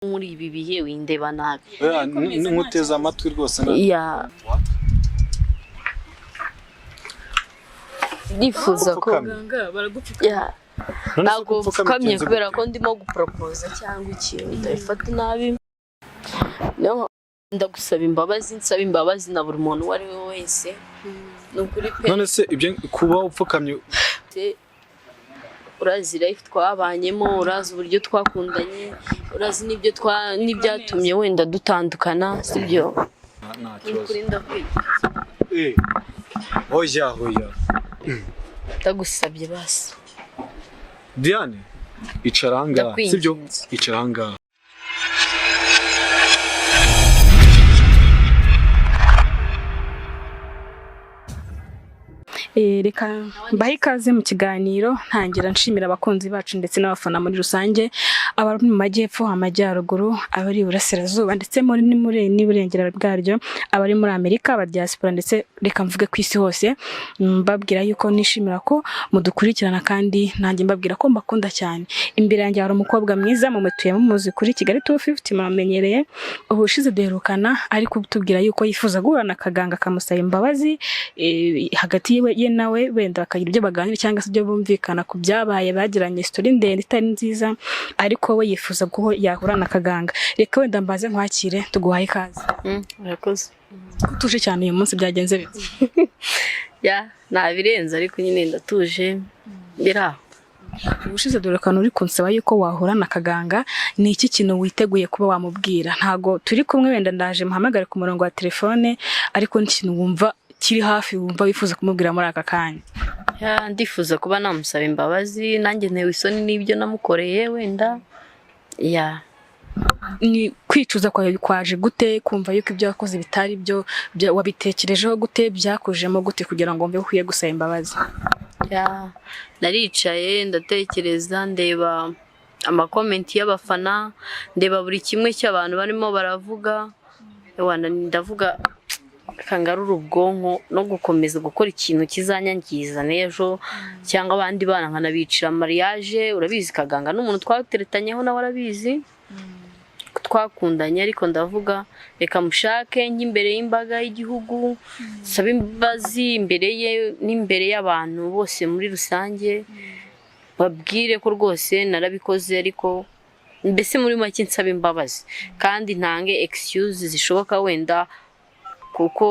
Muri ibi bihe windeba nabi. Oya, nkuteze amatwi rwose Ya, ndifuza ko Upfukamye. Muganga baragupfukamye. Ya, None se ntabwo ko upfukamye mfukamye bigenze kubera gute? ko ndimo guporopoza cyangwa ikintu utabifata nabi. Niyo mpamvu ndagusaba imbabazi, nsaba imbabazi na buri muntu uwo ari we wese, ni ukuri pe. None se ibyo kuba upfukamye? Urazi life twabanyemo, urazi uburyo twakundanye, urazi n'ibyo twa n'ibyatumye wenda dutandukana, sibyo? Nta Ni kibazo. ukuri ndakwiye. Eh, oya oya. Ndagusabye basi. Diane, icara ahangaha. Ndakwinginze. Sibyo, icara ahangaha. Reka mbahe ikaze mu kiganiro. Ntangira nshimira abakunzi bacu ndetse n'abafana muri rusange, abari mu majyepfo, amajyaruguru, abari iburasirazuba ndetse muri n'iburengera bwaryo, abari muri Amerika, aba diaspora, ndetse reka mvuge ku isi hose. Mbabwira yuko nishimira ko mudukurikirana kandi nanjye mbabwira ko mbakunda cyane. Imbere yanjye hari umukobwa mwiza mumutuye, mumuzi kuri Kigali 250, muramenyereye. Ubushize duherukana ari kutubwira yuko yifuza guhura na Kaganga akamusaba imbabazi, hagati yiwe ye nawe wenda bakagira ibyo baganira cyangwa se ibyo bumvikana ku byabaye. Bagiranye story ndende itari nziza, ariko we yifuza ko yahura na Kaganga. Reka wenda mbaze nkwakire, tuguhaye ikaze. Urakoze. Ko utuje cyane uyu munsi, byagenze bite? Ya, ntabirenze, ariko nyine ndatuje, biri aho. Ubushize duherukana uri kunsaba yuko wahura na Kaganga. Ni iki kintu witeguye kuba wamubwira? Ntago turi kumwe, wenda ndaje muhamagare ku murongo wa telefone, ariko ni ikintu wumva kiri hafi, wumva wifuza kumubwira muri aka kanya? Ya, ndifuza kuba namusaba imbabazi. Nanjye ntewe isoni n'ibyo namukoreye wenda, ya. Ni kwicuza kwawe kwaje gute, kumva yuko ibyo wakoze bitari byo? Wabitekerejeho gute, byakujemo gute kugira ngo wumve ko ukwiye gusaba imbabazi? Ya, naricaye ndatekereza, ndeba amakomenti y'abafana, ndeba buri kimwe cy'abantu barimo baravuga. Ewana, ndavuga reka ngarure ubwonko no gukomeza gukora ikintu kizanyangiza n'ejo cyangwa abandi bana nkanabicira mariage. Urabizi, Kaganga n'umuntu twateretanyeho, nawe arabizi twakundanye, ariko ndavuga reka mushake njye imbere y'imbaga y'igihugu, nsabe imbabazi imbere ye n'imbere y'abantu bose muri rusange, babwire ko rwose narabikoze, ariko mbese muri make nsaba imbabazi kandi ntange excuse zishoboka wenda, kuko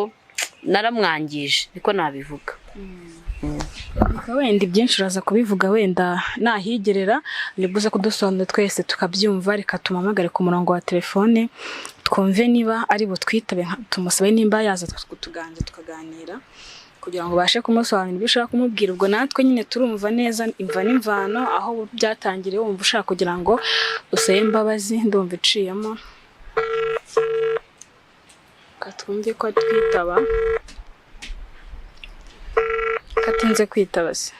naramwangije, niko nabivuga. Reka wenda ibyinshi uraza kubivuga wenda nahigerera, nibwo uza kudusobanurira twese tukabyumva. Reka tumuhamagare ku murongo wa telefone, twumve niba ari butwitabe, tumusabe nimba yaza tuganza tukaganira kugira ngo ubashe kumusobanurira ibyo ushaka kumubwira. Ubwo natwe nyine turumva neza imva n'imvano aho byatangiriye wumva ushaka kugira ngo usabe imbabazi. Ndumva iciyemo. Reka twumve ko twitaba, katinze kwitaba se.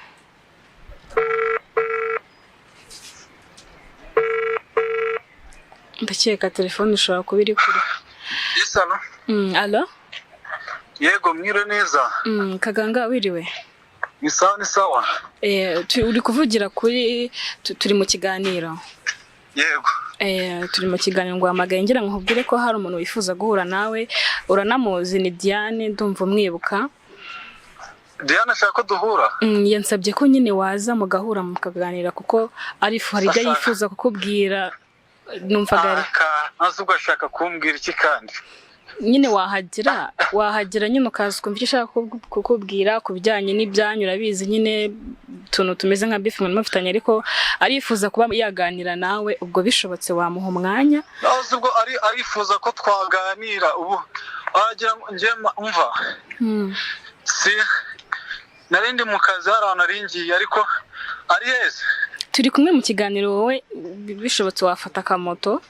Ndakeka telefone ishobora kuba iri kure. Isalo. Alo? Yego, mwire neza. Kaganga, wiriwe? Ni sawa, ni sawa. Uri kuvugira kuri turi mu kiganiro. Yego. Turi mu kiganiro. Ngo hamagaye ngira ngo nkubwire ko hari umuntu wifuza guhura nawe. Uranamuzi, ni Diane, ndumva umwibuka. Diana ashaka ko duhura? Yansabye ko nyine waza mugahura mukaganira, kuko hari ibyo Ashaka. yifuza kukubwira. Numvaga Aka ntazi ubwo ashaka kumbwira iki kandi? Nyine wahagera nyine ukaza ukumva icyo ashaka kukubwira ku bijyanye n'ibyanyu. Urabizi nyine utuntu tumeze nka bifu mwari mufitanye, ariko arifuza kuba yaganira nawe. Ubwo bishobotse wamuha umwanya. Ntazi ubwo ari arifuza ko twaganira ubu, aragira ngo njye umva. Si nari ndi mu kazi, hari ahantu nari ngiye, ariko ari heza. Turi kumwe mu kiganiro. Wowe bishobotse wafata akamoto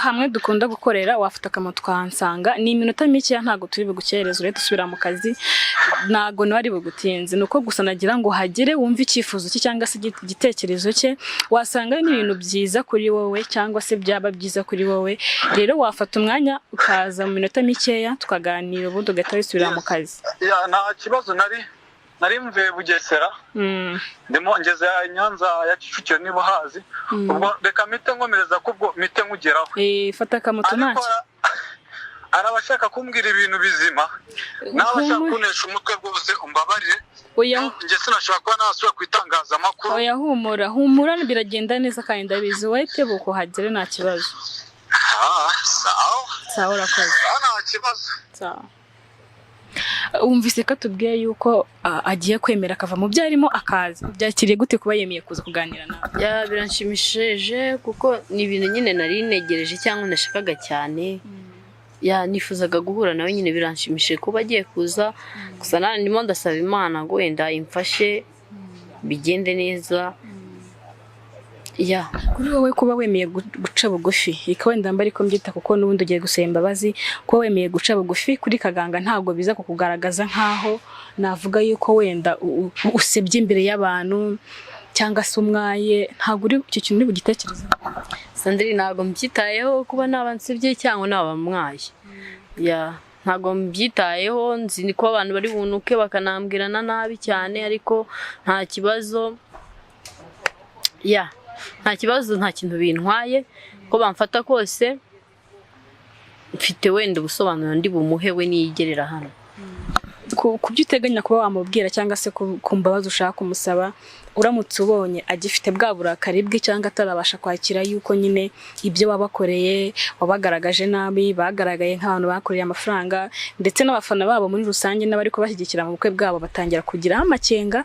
hamwe dukunda gukorera, wafata akamoto ukahansanga. Ni iminota mikeya, ntabwo turi bugukereze, urahita usubira mu kazi, ntabwo nawe ari bugutinze. Ni uko gusa nagira ngo uhagere wumve icyifuzo cye cyangwa se igitekerezo cye. Wasanga ari n'ibintu byiza kuri wowe cyangwa se byaba byiza kuri wowe. Rero wafata umwanya ukaza mu minota mikeya tukaganira, ubundi ugahita wisubira mu kazi. Ya, nta kibazo, nari Nari mvuye Bugesera, ndimo ngeze i Nyanza ya Kicukiro, niba uhazi. Ubwo reka mpite nkomereza, kubwo mpite nkugeraho. Eh, fata akamoto. Ariko Ntacyo. Hari abashaka kumbwira ibintu bizima n'abashaka kuntesha umutwe. Rwose umbabarire. Oya. Njye sinashobora kuba nasubira ku itangazamakuru. Oya, humura, humura, biragenda neza kandi ndabizi. Wowe tebuka uhagere, nta kibazo. Ah, sawa. Sawa, urakoze. Sawa, nta kibazo. Sawa. Wumvise ko atubwiye yuko agiye kwemera akava mu byo arimo akaza. Byakiriye gute kuba yemeye kuza kuganira nawe? Yeah, biranshimishije kuko ni ibintu nyine nari negereje cyangwa nashakaga cyane. Yeah, nifuzaga guhura nawe nyine, biranshimishije kuba agiye kuza. Gusa nanjye ndimo ndasaba Imana ngo wenda imfashe bigende neza, yeah. Kuri wowe, kuba wemeye guca bugufi, reka wenda mba ariko mbyita, kuko n'ubundi ugiye gusaba imbabazi, kuba wemeye guca bugufi kuri Kaganga ntabwo biza kukugaragaza nk'aho navuga yuko wenda usebye imbere y'abantu cyangwa se umwaye? Ntabwo uri icyo kintu uri bugitekereza? Sandrine, ntabwo mbyitayeho kuba naba nsebye cyangwa naba mwaye. Yeah, ntabwo mbyitayeho. Nzi ko abantu bari bunuke bakanambwirana nabi cyane, ariko nta kibazo. Yeah, nta kibazo, nta kintu bintwaye ko bamfata kose. Mfite wenda ubusobanuro ndi bumuhe we niyigerera hano. Ku byo uteganya kuba wamubwira cyangwa se ku mbabazi ushaka kumusaba, uramutse ubonye agifite bwa burakari bwe cyangwa atarabasha kwakira yuko nyine ibyo wabakoreye, wabagaragaje nabi, bagaragaye nk'abantu bakoreye amafaranga, ndetse n'abafana babo muri rusange n'abari kubashyigikira mu bukwe bwabo batangira kugiraho amakenga,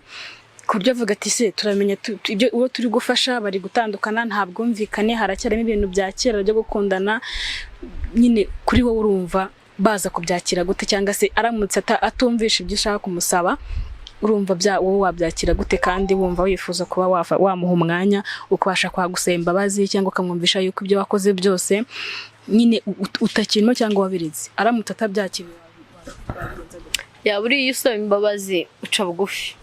ku buryo avuga ati: "Se turamenya ibyo uwo turi gufasha bari gutandukana, nta bwumvikane, haracyarimo ibintu bya kera byo gukundana nyine." Kuri wowe urumva baza kubyakira gute? Cyangwa se aramutse atumvisha ibyo ushaka kumusaba, urumva bya wowe wabyakira gute, kandi wumva wifuza kuba wamuha umwanya ukabasha kuhagusaba imbabazi cyangwa ukamwumvisha yuko ibyo wakoze byose nyine utakirimo cyangwa wabiretse? Aramutse atabyakiriye, wabigenza gute? Yeah, buriya iyo usaba imbabazi uca bugufi.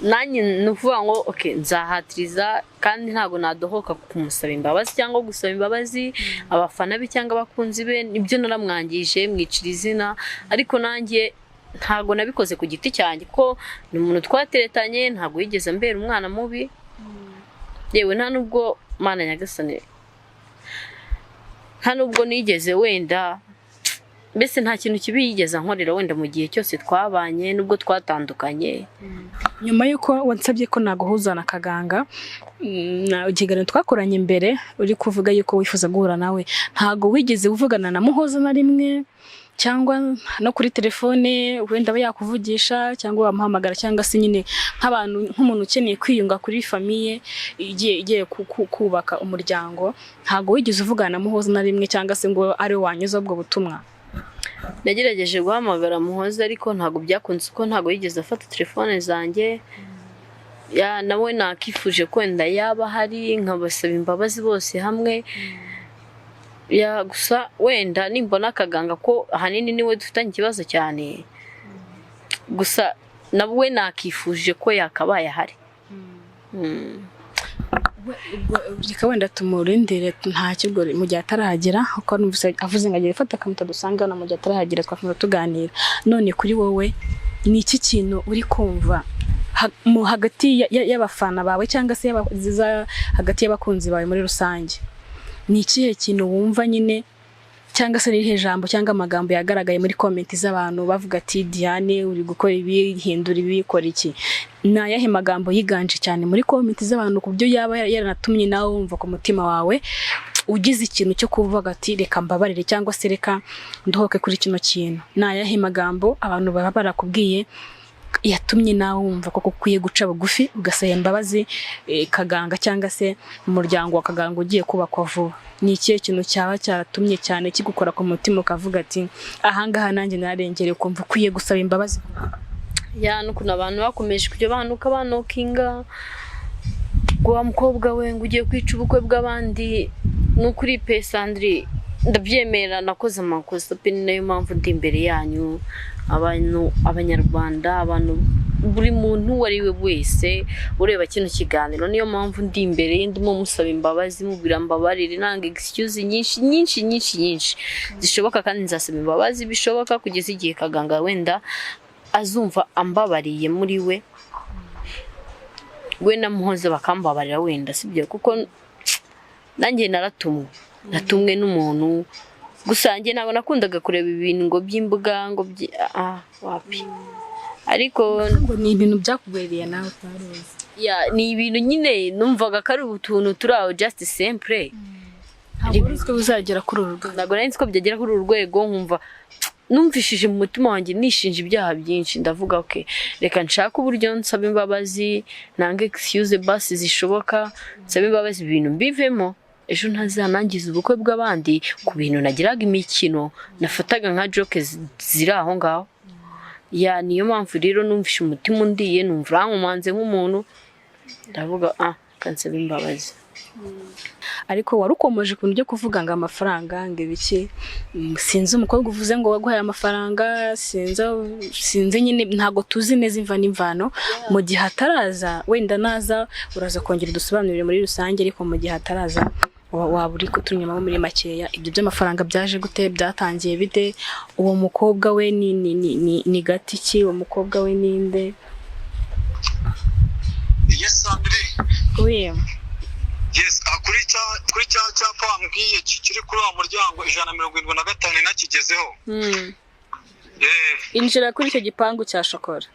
Nanjye ni ukuvuga ngo okay, nzahatiriza, kandi ntabwo nadohoka kumusaba imbabazi cyangwa gusaba imbabazi abafana be cyangwa abakunzi be. Nibyo, naramwangije, mwicira izina, ariko nanjye ntabwo nabikoze ku giti cyanjye, ko ni umuntu twateretanye, ntabwo yigeze ambera umwana mubi. Yewe, nta nubwo, Mana nyagasani, nta nubwo nigeze wenda, mbese nta kintu kibi yigeze ankorera wenda mu gihe cyose twabanye, nubwo twatandukanye. Nyuma y'uko wansabye ko naguhuza na Kaganga, na ikiganiro twakoranye mbere uri kuvuga yuko wifuza guhura nawe, ntabwo wigeze uvugana na Muhoza na rimwe, cyangwa no kuri telefone wenda aba yakuvugisha cyangwa wamuhamagara, cyangwa se nyine nk'abantu, nk'umuntu ukeneye kwiyunga kuri famille igiye kubaka umuryango, ntabwo wigeze uvugana na Muhoza na rimwe, cyangwa se ngo ari we wanyuza ubwo butumwa? Nagerageje guhamagara Muhoza, ariko ntabwo byakunze kuko ntabwo yigeze afata telefone zanjye. Yeah, nawe nakifuje ko wenda yaba ahari nkabasaba imbabazi bose hamwe. Yeah, gusa wenda nimbona Akaganga, ko ahanini niwe dufitanye ikibazo cyane, gusa nawe nakifuje ko yakabaye ahari. Ubwo reka wenda tumurindire, ntacyo ubwo mu gihe atarahagera, kuko numvise avuze ngo agiye gufata akamoto dusanga hano. Mu gihe atarahagera twakomeza tuganira. None kuri wowe ni iki kintu uri kumva mu hagati y'abafana bawe cyangwa se hagati y'abakunzi bawe muri rusange? Ni ikihe kintu wumva nyine, cyangwa se n'irihe jambo cyangwa amagambo yagaragaye muri comment z'abantu bavuga ati: "Diane, uri gukora ibi, hindura ibi, kora iki"? Ni ayahe magambo yiganje cyane muri comment z'abantu, ku buryo yaba yaranatumye nawe wumva ku mutima wawe ugize ikintu cyo kuvuga ati: "Reka mbabarire" cyangwa se "Reka ndohoke kuri kino kintu"? Ni ayahe magambo abantu baba barakubwiye yatumye nawe wumva ko ukwiye guca bugufi ugasaba imbabazi Kaganga cyangwa se umuryango wa Kaganga ugiye kubakwa vuba? Ni ikihe kintu cyaba cyaratumye cyane kigukora ku mutima, ukavuga ati: "Ahangaha nanjye narengereye", ukumva ukwiye gusaba imbabazi? Yeah, n'ukuntu abantu bakomeje kujya banuka, banukinga ngo: "Wa mukobwa we, ngo ugiye kwica ubukwe bw'abandi." Ni ukuri pe, Sandri, ndabyemera, nakoze amakosa pe. Ni nayo mpamvu ndi imbere yanyu, abantu, Abanyarwanda, abantu, buri muntu uwo ari we wese ureba kino kiganiro. Niyo mpamvu ndi imbere ye, ndimo musaba imbabazi, mubwira mbabarire, nanga excuse nyinshi nyinshi nyinshi nyinshi zishoboka, kandi nzasaba imbabazi bishoboka kugeza igihe Kaganga wenda azumva ambabariye muri we, we na Muhoza bakambabarira wenda, sibyo? Kuko nanjye naratumwe, natumwe n'umuntu. Gusa njye ntabwo nakundaga kureba ibintu ngo by'imbuga ngo wapi, ariko Ngo ni ibintu byakugwiriye nawe utari uzi? Ya, ni ibintu nyine numvaga ko ari utuntu turi aho, just simple. Ntabwo wari uzi ko bizagera kuri uru rwego. Ntabwo nari nzi ko byagera kuri uru rwego. Nkumva numvishije mu mutima wanjye nishinja ibyaha byinshi. Ndavuga, "Okay, reka nshake uburyo nsaba imbabazi, nange excuse basi zishoboka, nsabe imbabazi, ibintu mbivemo, ejo ntazanangiza ubukwe bw'abandi ku bintu nagiraga imikino, nafataga nka joke ziri aho ngaho." Ya, niyo mpamvu rero numvishe umutima undiye, numva urankomanze nk'umuntu, ndavuga, "Ah, reka nsabe imbabazi." Ariko wari ukomeje ku bintu byo kuvuga ngo amafaranga, ngo ibiki. Sinzi umukobwa uvuze ngo waguhaye amafaranga, sinzi, sinzi nyine, ntabwo tuzi neza imva n'imvano. Mu gihe ataraza, wenda naza uraza kongera udusobanurire muri rusange, ariko mu gihe ataraza waba uri kutunyuramo muri makeya, ibyo by'amafaranga byaje gute, byatangiye bite, uwo mukobwa we ni gati ki, uwo mukobwa we ninde? Yes, Sandrine. We. Yes, kuri cya cyapa wambwiye kiri kuri wa muryango 175 nakigezeho. Injira kuri icyo gipangu cya shokora.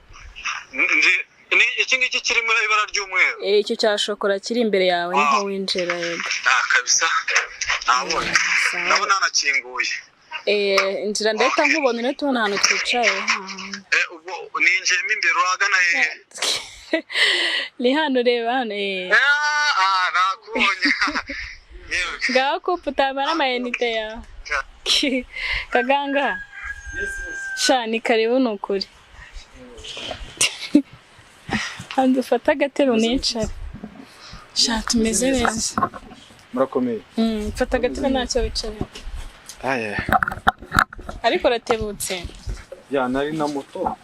Ni iki ngiki kiri mu ibara ry'umweru? Icyo cya shokora kiri imbere yawe niho winjira, yego. Ah, kabisa nabonye. Sawa. Ndabona hanakinguye. Injira, ndahita nkubona, urahita ubona ahantu twicaye. Ubwo ninjiyemo imbere, urahagana hehe? Ni hano, reba hano. Ah, nakubonye. Yewe. Ngaho kupa utamara amayinite yawe. Kaganga, sha ni karibu, ni ukuri. Hanze ufate agatebe unicare. Sha tumeze neza. Murakomeye? Fata agatebe, ntacyo, wicare. Aya. Ariko uratebutse. Ya, nari na moto.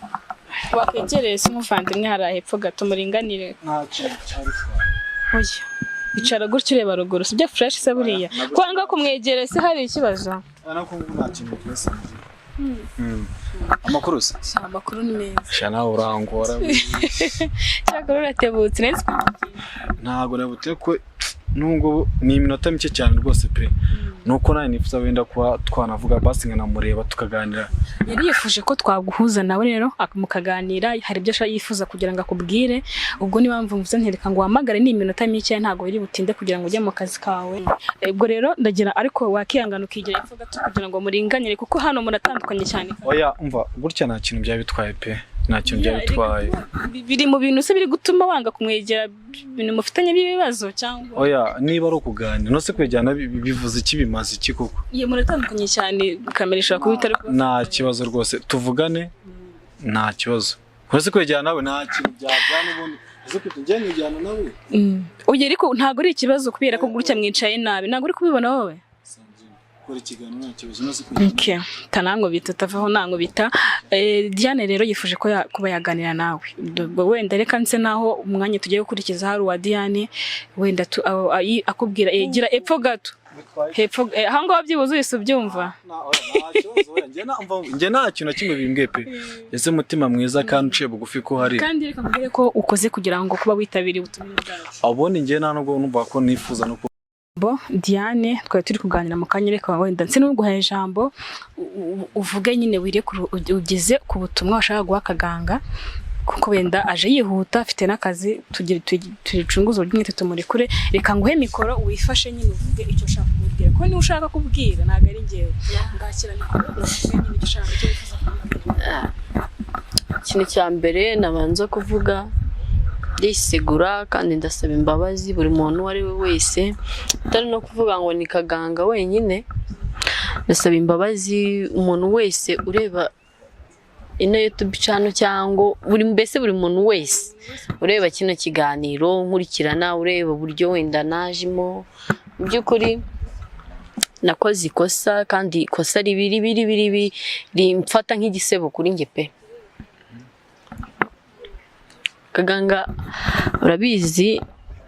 Wakwegereye se umuvandimwe hariya hepfo gato, muringanire. Nta kintu cyari. Oya, icara gutyo ureba ruguru, sibyo? Fresh se buriya kwanga kumwegera se hari ikibazo? Nako nta kintu twese. Amakuru se? Sha, amakuru ni meza. Sha, nawe urangora. Cyakora uratebutse, nzi ko Ntabwo nabuteye ko nubwo ni iminota mike cyane rwose pe, nuko nawe nifuza wenda kuba twanavuga basi nkanamureba tukaganira. Yari yifuje ko twaguhuza nawe rero mukaganira, hari ibyo ashaka yifuza kugira ngo akubwire. Ubwo niba mpamvu mvuze ntereka ngo uhamagare, ni iminota mike, ntabwo biri butinde kugira ngo ujye mu kazi kawe. Ubwo rero ndagira, ariko wakihangana ukigira epfo gato kugira ngo muringanire, kuko hano muratandukanye cyane. Oya, umva, gutya nta kintu byaba bitwaye pe, nta kintu byaba bitwaye. Biri mu bintu se biri gutuma wanga kumwegera, ibintu mufitanye by'ibibazo cyangwa? Oya, niba ari ukuganira, no se kwejyana bivuze iki, bimaze iki koko? Iyo muratandukanye cyane, kamera ishobora kuba itari kuba. Nta kibazo rwose, tuvugane, nta kibazo. Uretse kwejyana nawe nta kintu byajyana ubundi, ese kujya nkijyana nawe? Oya, ariko ntabwo ari ikibazo kubera ko gutya mwicaye nabi, ntabwo uri kubibona wowe. Gukora ikiganiro nta kibazo, no se kujyana. Okay. Tanankubita utavaho, nankubita. Diane rero yifuje ko kuba yaganira nawe. Wenda reka nse naho umwanya tugiye gukurikiza hari uwa Diane, wenda akubwira, gira epfo gato. Hepfo aho ngaho byibuze uhise ubyumva. Njye nta kintu na kimwe bimbwiye pe, ese mutima mwiza kandi uciye bugufi ko hari. Kandi reka nkubwire ko ukoze kugira ngo kuba witabiriye ubutumire bwacu. Ubundi njye nta nubwo numva ko nifuza no Bo Diane twari turi kuganira mu kanya, reka wenda nse n'uguhaye ijambo uvuge nyine, wirekure ugeze ku butumwa washaka guha Akaganga, kuko wenda aje yihuta, afite n'akazi, tugire turicunguze uburyo umwete tumurekure. Reka nguhe mikoro wifashe nyine uvuge icyo ushaka kumubwira, kuko niba ushaka kubwira ntabwo ari njyewe. Ngakira mikoro uvuge nyine icyo ushaka, icyo wifuza kumubwira. Ikintu cya mbere nabanza kuvuga, ndisegura kandi ndasaba imbabazi buri muntu uwo ari we wese, atari no kuvuga ngo ni Kaganga wenyine. Ndasaba imbabazi umuntu wese ureba ino YouTube channel, cyangwa buri, mbese buri muntu wese ureba kino kiganiro nkurikirana, ureba uburyo wenda najemo. Mu by'ukuri nakoze ikosa, kandi ikosa ribi ribi ribi ribi rimfata nk'igisebo kuri njye pe. Kaganga, urabizi,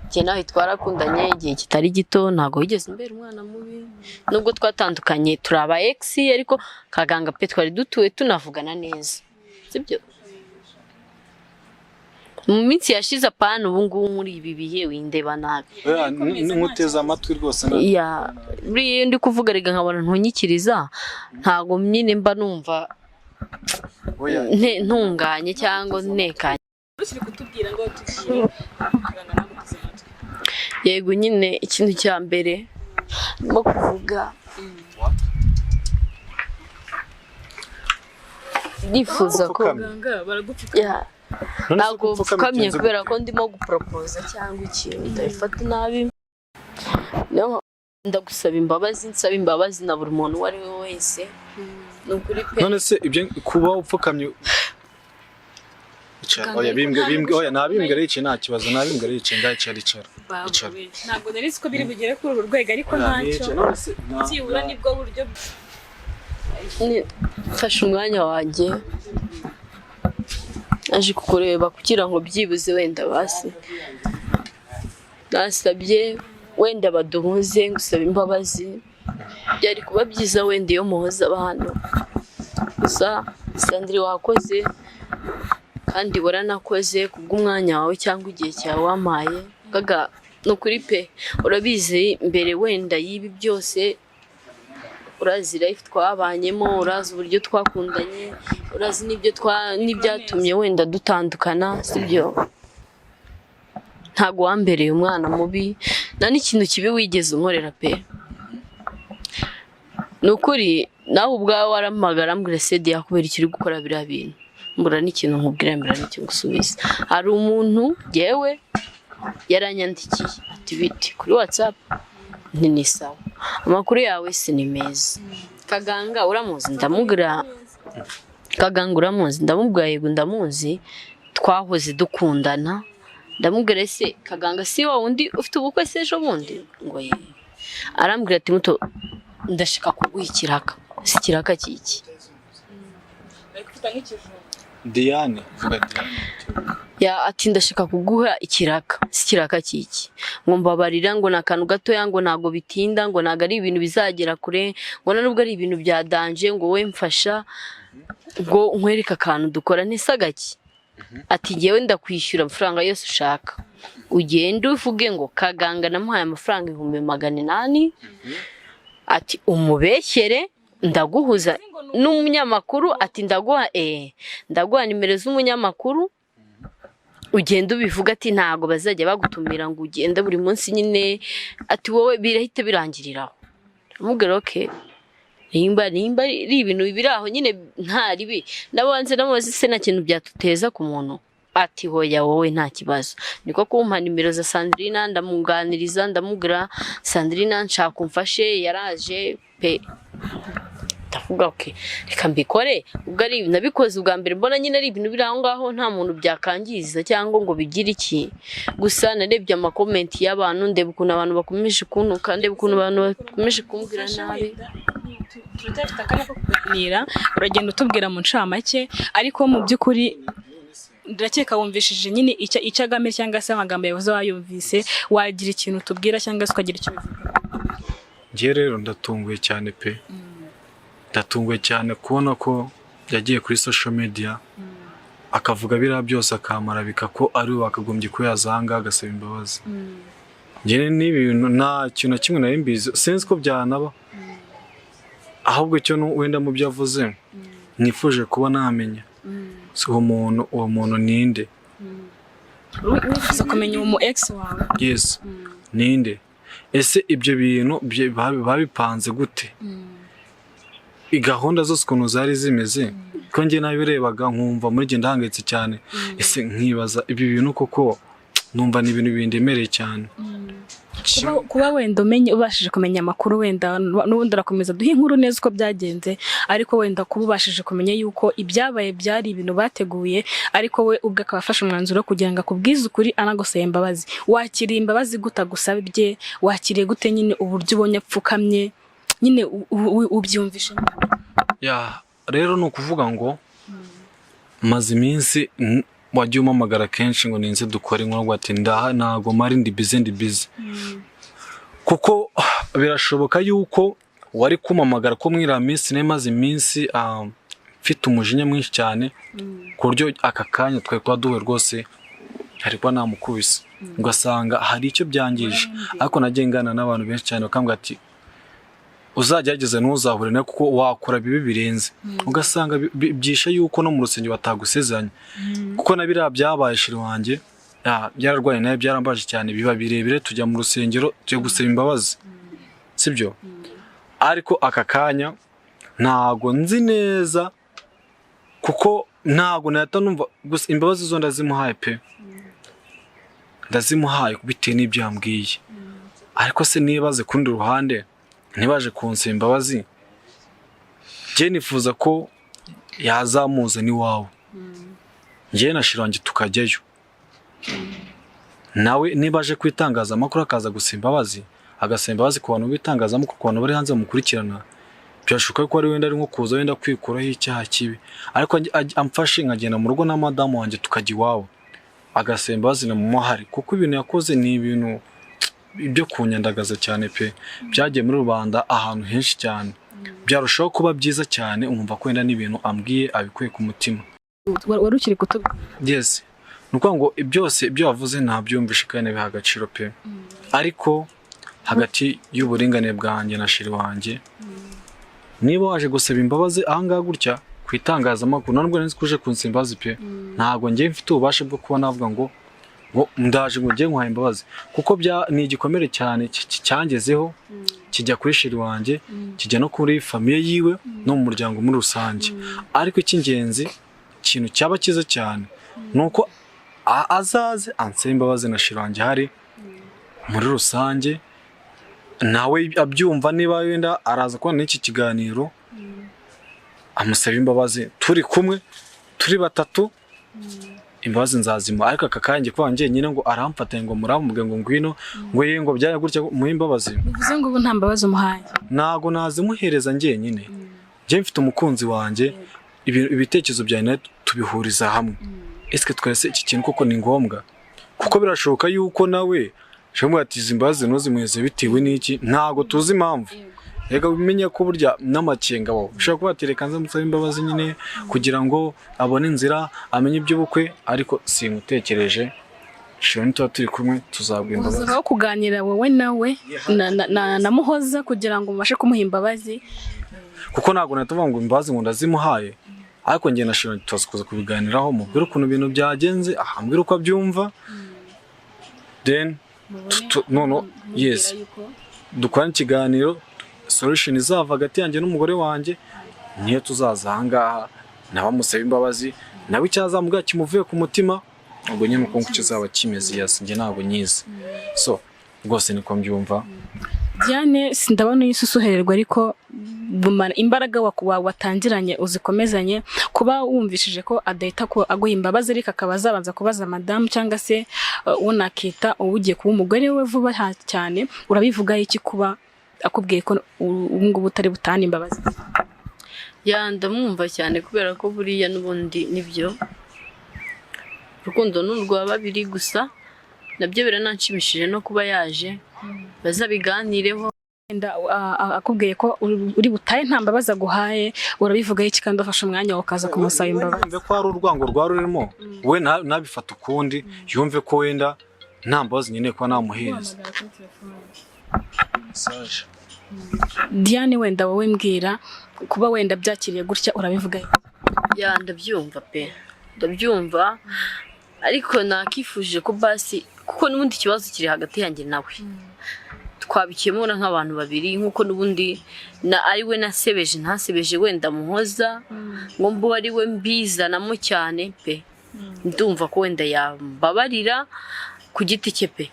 njye nawe twarakundanye igihe kitari gito, ntabwo wigeze umbera umwana mubi nubwo twatandukanye turi aba ex, ariko Kaganga pe twari dutuye tunavugana neza, sibyo? Mu minsi yashize, apana ubu ngubu muri ibi bihe, windeba nabi. Oya, nkuteze amatwi rwose Ya, buriya iyo ndi kuvuga rega nkabona ntunyikiriza, ntabwo nyine mba numva Oya, ntunganye cyangwa ntekanye. Ukiri kutubwira ngo tubwire muganga, naguteze amatwi. Yego nyine, ikintu cya mbere ndimo kuvuga, ndifuza ko Upfukamye. Muganga baragupfuka. Ya, None se ntabwo ko upfukamye mfukamye bigenze kubera gute? ko ndimo guporopoza cyangwa ikintu, ndabifata nabi. Niyo mpamvu ndagusaba imbabazi, nsaba imbabazi na buri muntu uwo ari we wese, ni ukuri pe. None se ibyo kuba upfukamye? Icara, oya, bimbwe bimbwe, oya, nabimbwe aricaye, nta kibazo, nabimbwe aricaye, ngaho icara, icara, icara. Ntabwo nari nzi ko biri bugere kuri uru rwego, ariko Oya, ntacyo. nicaye, none se Byibura nibwo buryo. Mfashe umwanya wanjye aje kukureba kugira ngo byibuze wenda basi nasabye wenda baduhuze, ngusaba imbabazi. Byari kuba byiza wenda iyo muhoza abantu. Gusa Sandrine, wakoze kandi waranakoze kubw'umwanya wawe cyangwa igihe cyawe wampaye. Gaga, ni ukuri pe, urabizi mbere wenda y'ibi byose, urazi life twabanyemo, urazi uburyo twakundanye, urazi n'ibyo n'ibyatumye wenda dutandukana, sibyo? Ntabwo wambereye umwana mubi, nta n'ikintu kibi wigeze unkorera pe, ni ukuri. Nawe ubwawe warampamagara, ambwira: "Sedi, yakubera icyo uri gukora biriya bintu?" Mbura n'ikintu nkubwira, mbura n'ikintu ngusubiza. Hari umuntu yewe yaranyandikiye ati: "Biti kuri WhatsApp?" Nti: "Ni sawa, amakuru yawe si ni meza. Kaganga uramuzi?" Ndamubwira: "Kaganga uramuzi?" Ndamubwira: "Yego, ndamuzi, twahoze dukundana." Ndamubwira: "Ese Kaganga si wa wundi ufite ubukwe se ejo bundi?" Ngo: "Yego." Arambwira ati: "Muto, ndashaka kuguha ikiraka." Si ikiraka kiki? Bari gufata nk'ikijumba. Diane, vuga Diane. Ya, ati: "Ndashaka kuguha ikiraka." Si ikiraka kiki? Ngo: "Mbabarira," ngo "ni akantu gatoya," ngo "ntabwo bitinda," ngo "ntabwo ari ibintu bizagera kure," ngo "nubwo ari ibintu bya danger," ngo "we mfasha," ngo "nkwereke akantu dukora." Ntese agaki? Ati: "Ngewe ndakwishyura amafaranga yose ushaka, ugende uvuge ngo Kaganga namuhaye amafaranga 800,000," ati "umubeshyere, ndaguhuza n'umunyamakuru," ati "ndaguha nimero z'umunyamakuru, ugenda ubivuga," ati "ntabwo bazajya bagutumira ngo ugende buri munsi nyine," ati "wowe birahita birangiriraho." Amubwira: "Okay, nimba ari ibintu biri aho nyine nta ribi." Ndabanze ndamubaza: "Se nta kintu byatuteza ku muntu?" Ati: "Hoya, wowe nta kibazo." Niko kumpa nimero za Sandrina, ndamuganiriza, ndamubwira: "Sandrina, nshaka umfashe." Yaraje pe. Ndavuga: "Okay, reka mbikore." Ubwo ari nabikoze ubwa mbere, mbona nyine ari ibintu biri aho ngaho, nta muntu byakangiza cyangwa ngo bigire iki. Gusa narebye ama comment y'abantu, ndeba ukuntu abantu bakomeje kuntuka, ndeba ukuntu abantu bakomeje kumbwira nabi. Turacyafite akanya ko kuganira, uragenda utubwira mu ncamake, ariko mu by'ukuri ndakeka wumvishije nyine icyo agamije cyangwa se amagambo yavuze wayumvise, wagira ikintu utubwira cyangwa se ukagira icyo ubivuga. Njye rero ndatunguye cyane pe, ndatunguye cyane kubona ko yagiye kuri social media akavuga biriya byose, akamarabika ko ari we wakagombye kuba yaza aha ngaha agasaba imbabazi. Njye n'ibi bintu nta kintu na kimwe nari mbizi, sinzi ko byanaba. Ahubwo icyo wenda mu byo avuze nifuje kuba namenya si uwo muntu ninde? Wifuza kumenya uwo mu ex wawe? Yes, ninde? Ese ibyo bintu babipanze gute? Gahunda zose ukuntu zari zimeze, ko njye nabirebaga nkumva muri njye ndahangayitse cyane. Ese nkibaza ibi bintu koko, numva ni ibintu bindemereye cyane. Kuba wenda umenye, ubashije kumenya amakuru, wenda n'ubundi urakomeza duhe inkuru neza uko byagenze, ariko wenda kuba ubashije kumenya yuko ibyabaye byari ibintu bateguye, ariko we ubwe akaba afashe umwanzuro kugira ngo akubwize ukuri anagusaba imbabazi, wakiriye imbabazi gute agusabye? Wakiriye gute nyine uburyo ubonye apfukamye nyine, ubyumvishe? Ya, rero ni ukuvuga ngo maze iminsi wagiye umpamagara kenshi ngo ninze dukore inkuru, ngo ati ndaha, ntago mari, ndi busy, ndi busy, kuko birashoboka yuko wari kumpamagara ko muri iriya minsi nari maze iminsi mfite umujinya mwinshi cyane, ku buryo aka kanya twari kuba duhuye rwose. Hari kuba namukubise, ugasanga hari icyo byangije. Ariko nagiye ngana n'abantu benshi cyane bakambwira ati uzagerageze ntuzahure nawe kuko wakora bibi birenze, ugasanga byishe yuko no mu rusengero batagusezeranya, kuko na biriya byabaye chéri wanjye byararwaye nawe, byarambaje cyane, biba birebire, tujya mu rusengero tujya gusaba imbabazi, sibyo? Ariko aka kanya ntago nzi neza, kuko ntago nahita numva. Gusa imbabazi zo ndazimuhaye pe, ndazimuhaye bitewe n'ibyo yambwiye. Ariko se nibaze ku rundi ruhande ntibaje kunsaba imbabazi, njye nifuza ko yazamuza n'iwabo, njye na chéri wanjye tukajyayo nawe. Niba aje ku itangazamakuru akaza gusaba imbabazi, agasaba imbabazi ku bantu b'itangazamakuru, ku bantu bari hanze bamukurikirana, byashoboka ko ari wenda ari nko kuza wenda kwikuraho icyaha kibi. Ariko amfashe nkagenda mu rugo na madamu wanjye, tukajya iwabo, agasaba imbabazi na mama ahari, kuko ibintu yakoze ni ibintu byo kunyandagaza cyane pe, byagiye muri rubanda ahantu henshi cyane. Byarushaho kuba byiza cyane umva ko wenda n'ibintu ambwiye abikuye ku mutima. Wari ukiri kutubwira. Yes, ni ukuvuga ngo byose ibyo wavuze ntabyumvishe kandi nabiha agaciro pe. Ariko hagati y'uburinganire bwanjye na chéri wanjye, niba waje gusaba imbabazi ahangaha gutya ku itangazamakuru, nubwo nzi ko uje kunsaba imbabazi pe, ntabwo njye mfite ububasha bwo kuba navuga ngo ndaje ngo njye nkuhaye imbabazi, kuko ni igikomere cyane cyangezeho, kijya kuri chéri wanjye, kijya no kuri famille yiwe no mu muryango muri rusange. Ariko icy'ingenzi, ikintu cyaba cyiza cyane, ni uko azaze ansabe imbabazi na chéri wanjye hari muri rusange, nawe abyumva. Niba wenda araza kubona n'iki kiganiro, amusaba imbabazi turi kumwe, turi batatu, imbabazi nzazima. Ariko aka kanya kuba njyenyine ngo aramfatanye ngo muramubwe ngo ngwino ngo ye ngo byari gutya, muhe imbabazi. Bivuze ngo ubu nta mbabazi umuhaye? Ntago nazimuhereza njyenyine. Njye mfite umukunzi wanjye, ibitekerezo byanjye nawe tubihuriza hamwe. Ese twese iki kintu koko ni ngombwa? Kuko birashoboka yuko nawe ushobora ati izi mbabazi ntuzimuheze bitewe n'iki, ntago tuzi impamvu. Reka umenye ko burya n'amakenga wowe ushobora kuba ati reka nze musabe imbabazi nyine kugira ngo abone inzira, amenye iby'ubukwe. Ariko singutekereje shobora, nituba turi kumwe tuzabwa imbabazi. Uzabaho kuganira wowe nawe na Muhoza kugira ngo mubashe kumuha imbabazi. Kuko ntabwo nahita ngo imbabazi ngo ndazimuhaye, ariko njye na Shira tuza kuza kubiganiraho, mubwire ukuntu ibintu byagenze, ahambwire uko abyumva, then noneho yes, dukorane ikiganiro. Solution izava hagati yanjye n'umugore wanjye niyo tuzaza ahangaha, nawe amusaba imbabazi, nawe icyazamubwira kimuvuye ku mutima. Ubwo nyine uko nguko kizaba kimeze. Yes, njye ntabwo nyizi, so rwose niko mbyumva. Diane, sindabona uyise usuhererwa, ariko gumana imbaraga watangiranye uzikomezanye. Kuba wumvishije ko adahita ko aguha imbabazi, ariko akaba azabanza kubaza madamu cyangwa se uwo nakita ugiye kuba umugore we vuba cyane, urabivugaho iki kuba akubwiye ko ubu ngubu utari butane imbabazi? Yeah, ndamwumva cyane, kubera ko buriya n'ubundi nibyo, urukundo ni urwa babiri. Gusa nabyo birananshimishije no kuba yaje, bazabiganireho. Wenda akubwiye ko uri butahe nta mbabazi aguhaye, urabivugaho iki kandi wafashe umwanya wawe ukaza kumusaba imbabazi? Yumve ko hari urwango rwari rurimo, we ntabifate ukundi, yumve ko wenda nta mbabazi nkeneye kuba namuhereza. Message. Diane, wenda wowe mbwira, kuba wenda byakiriye gutya urabivuga? Yeah, ndabyumva pe, ndabyumva, ariko nakifuje ko basi, kuko n'ubundi ikibazo kiri hagati yanjye nawe, twabikemura nk'abantu babiri, nk'uko n'ubundi na ari we nasebeje, ntasebeje wenda Muhoza ngo mbo ari we mbizanamo cyane pe. Ndumva ko wenda yambabarira ku giti cye pe.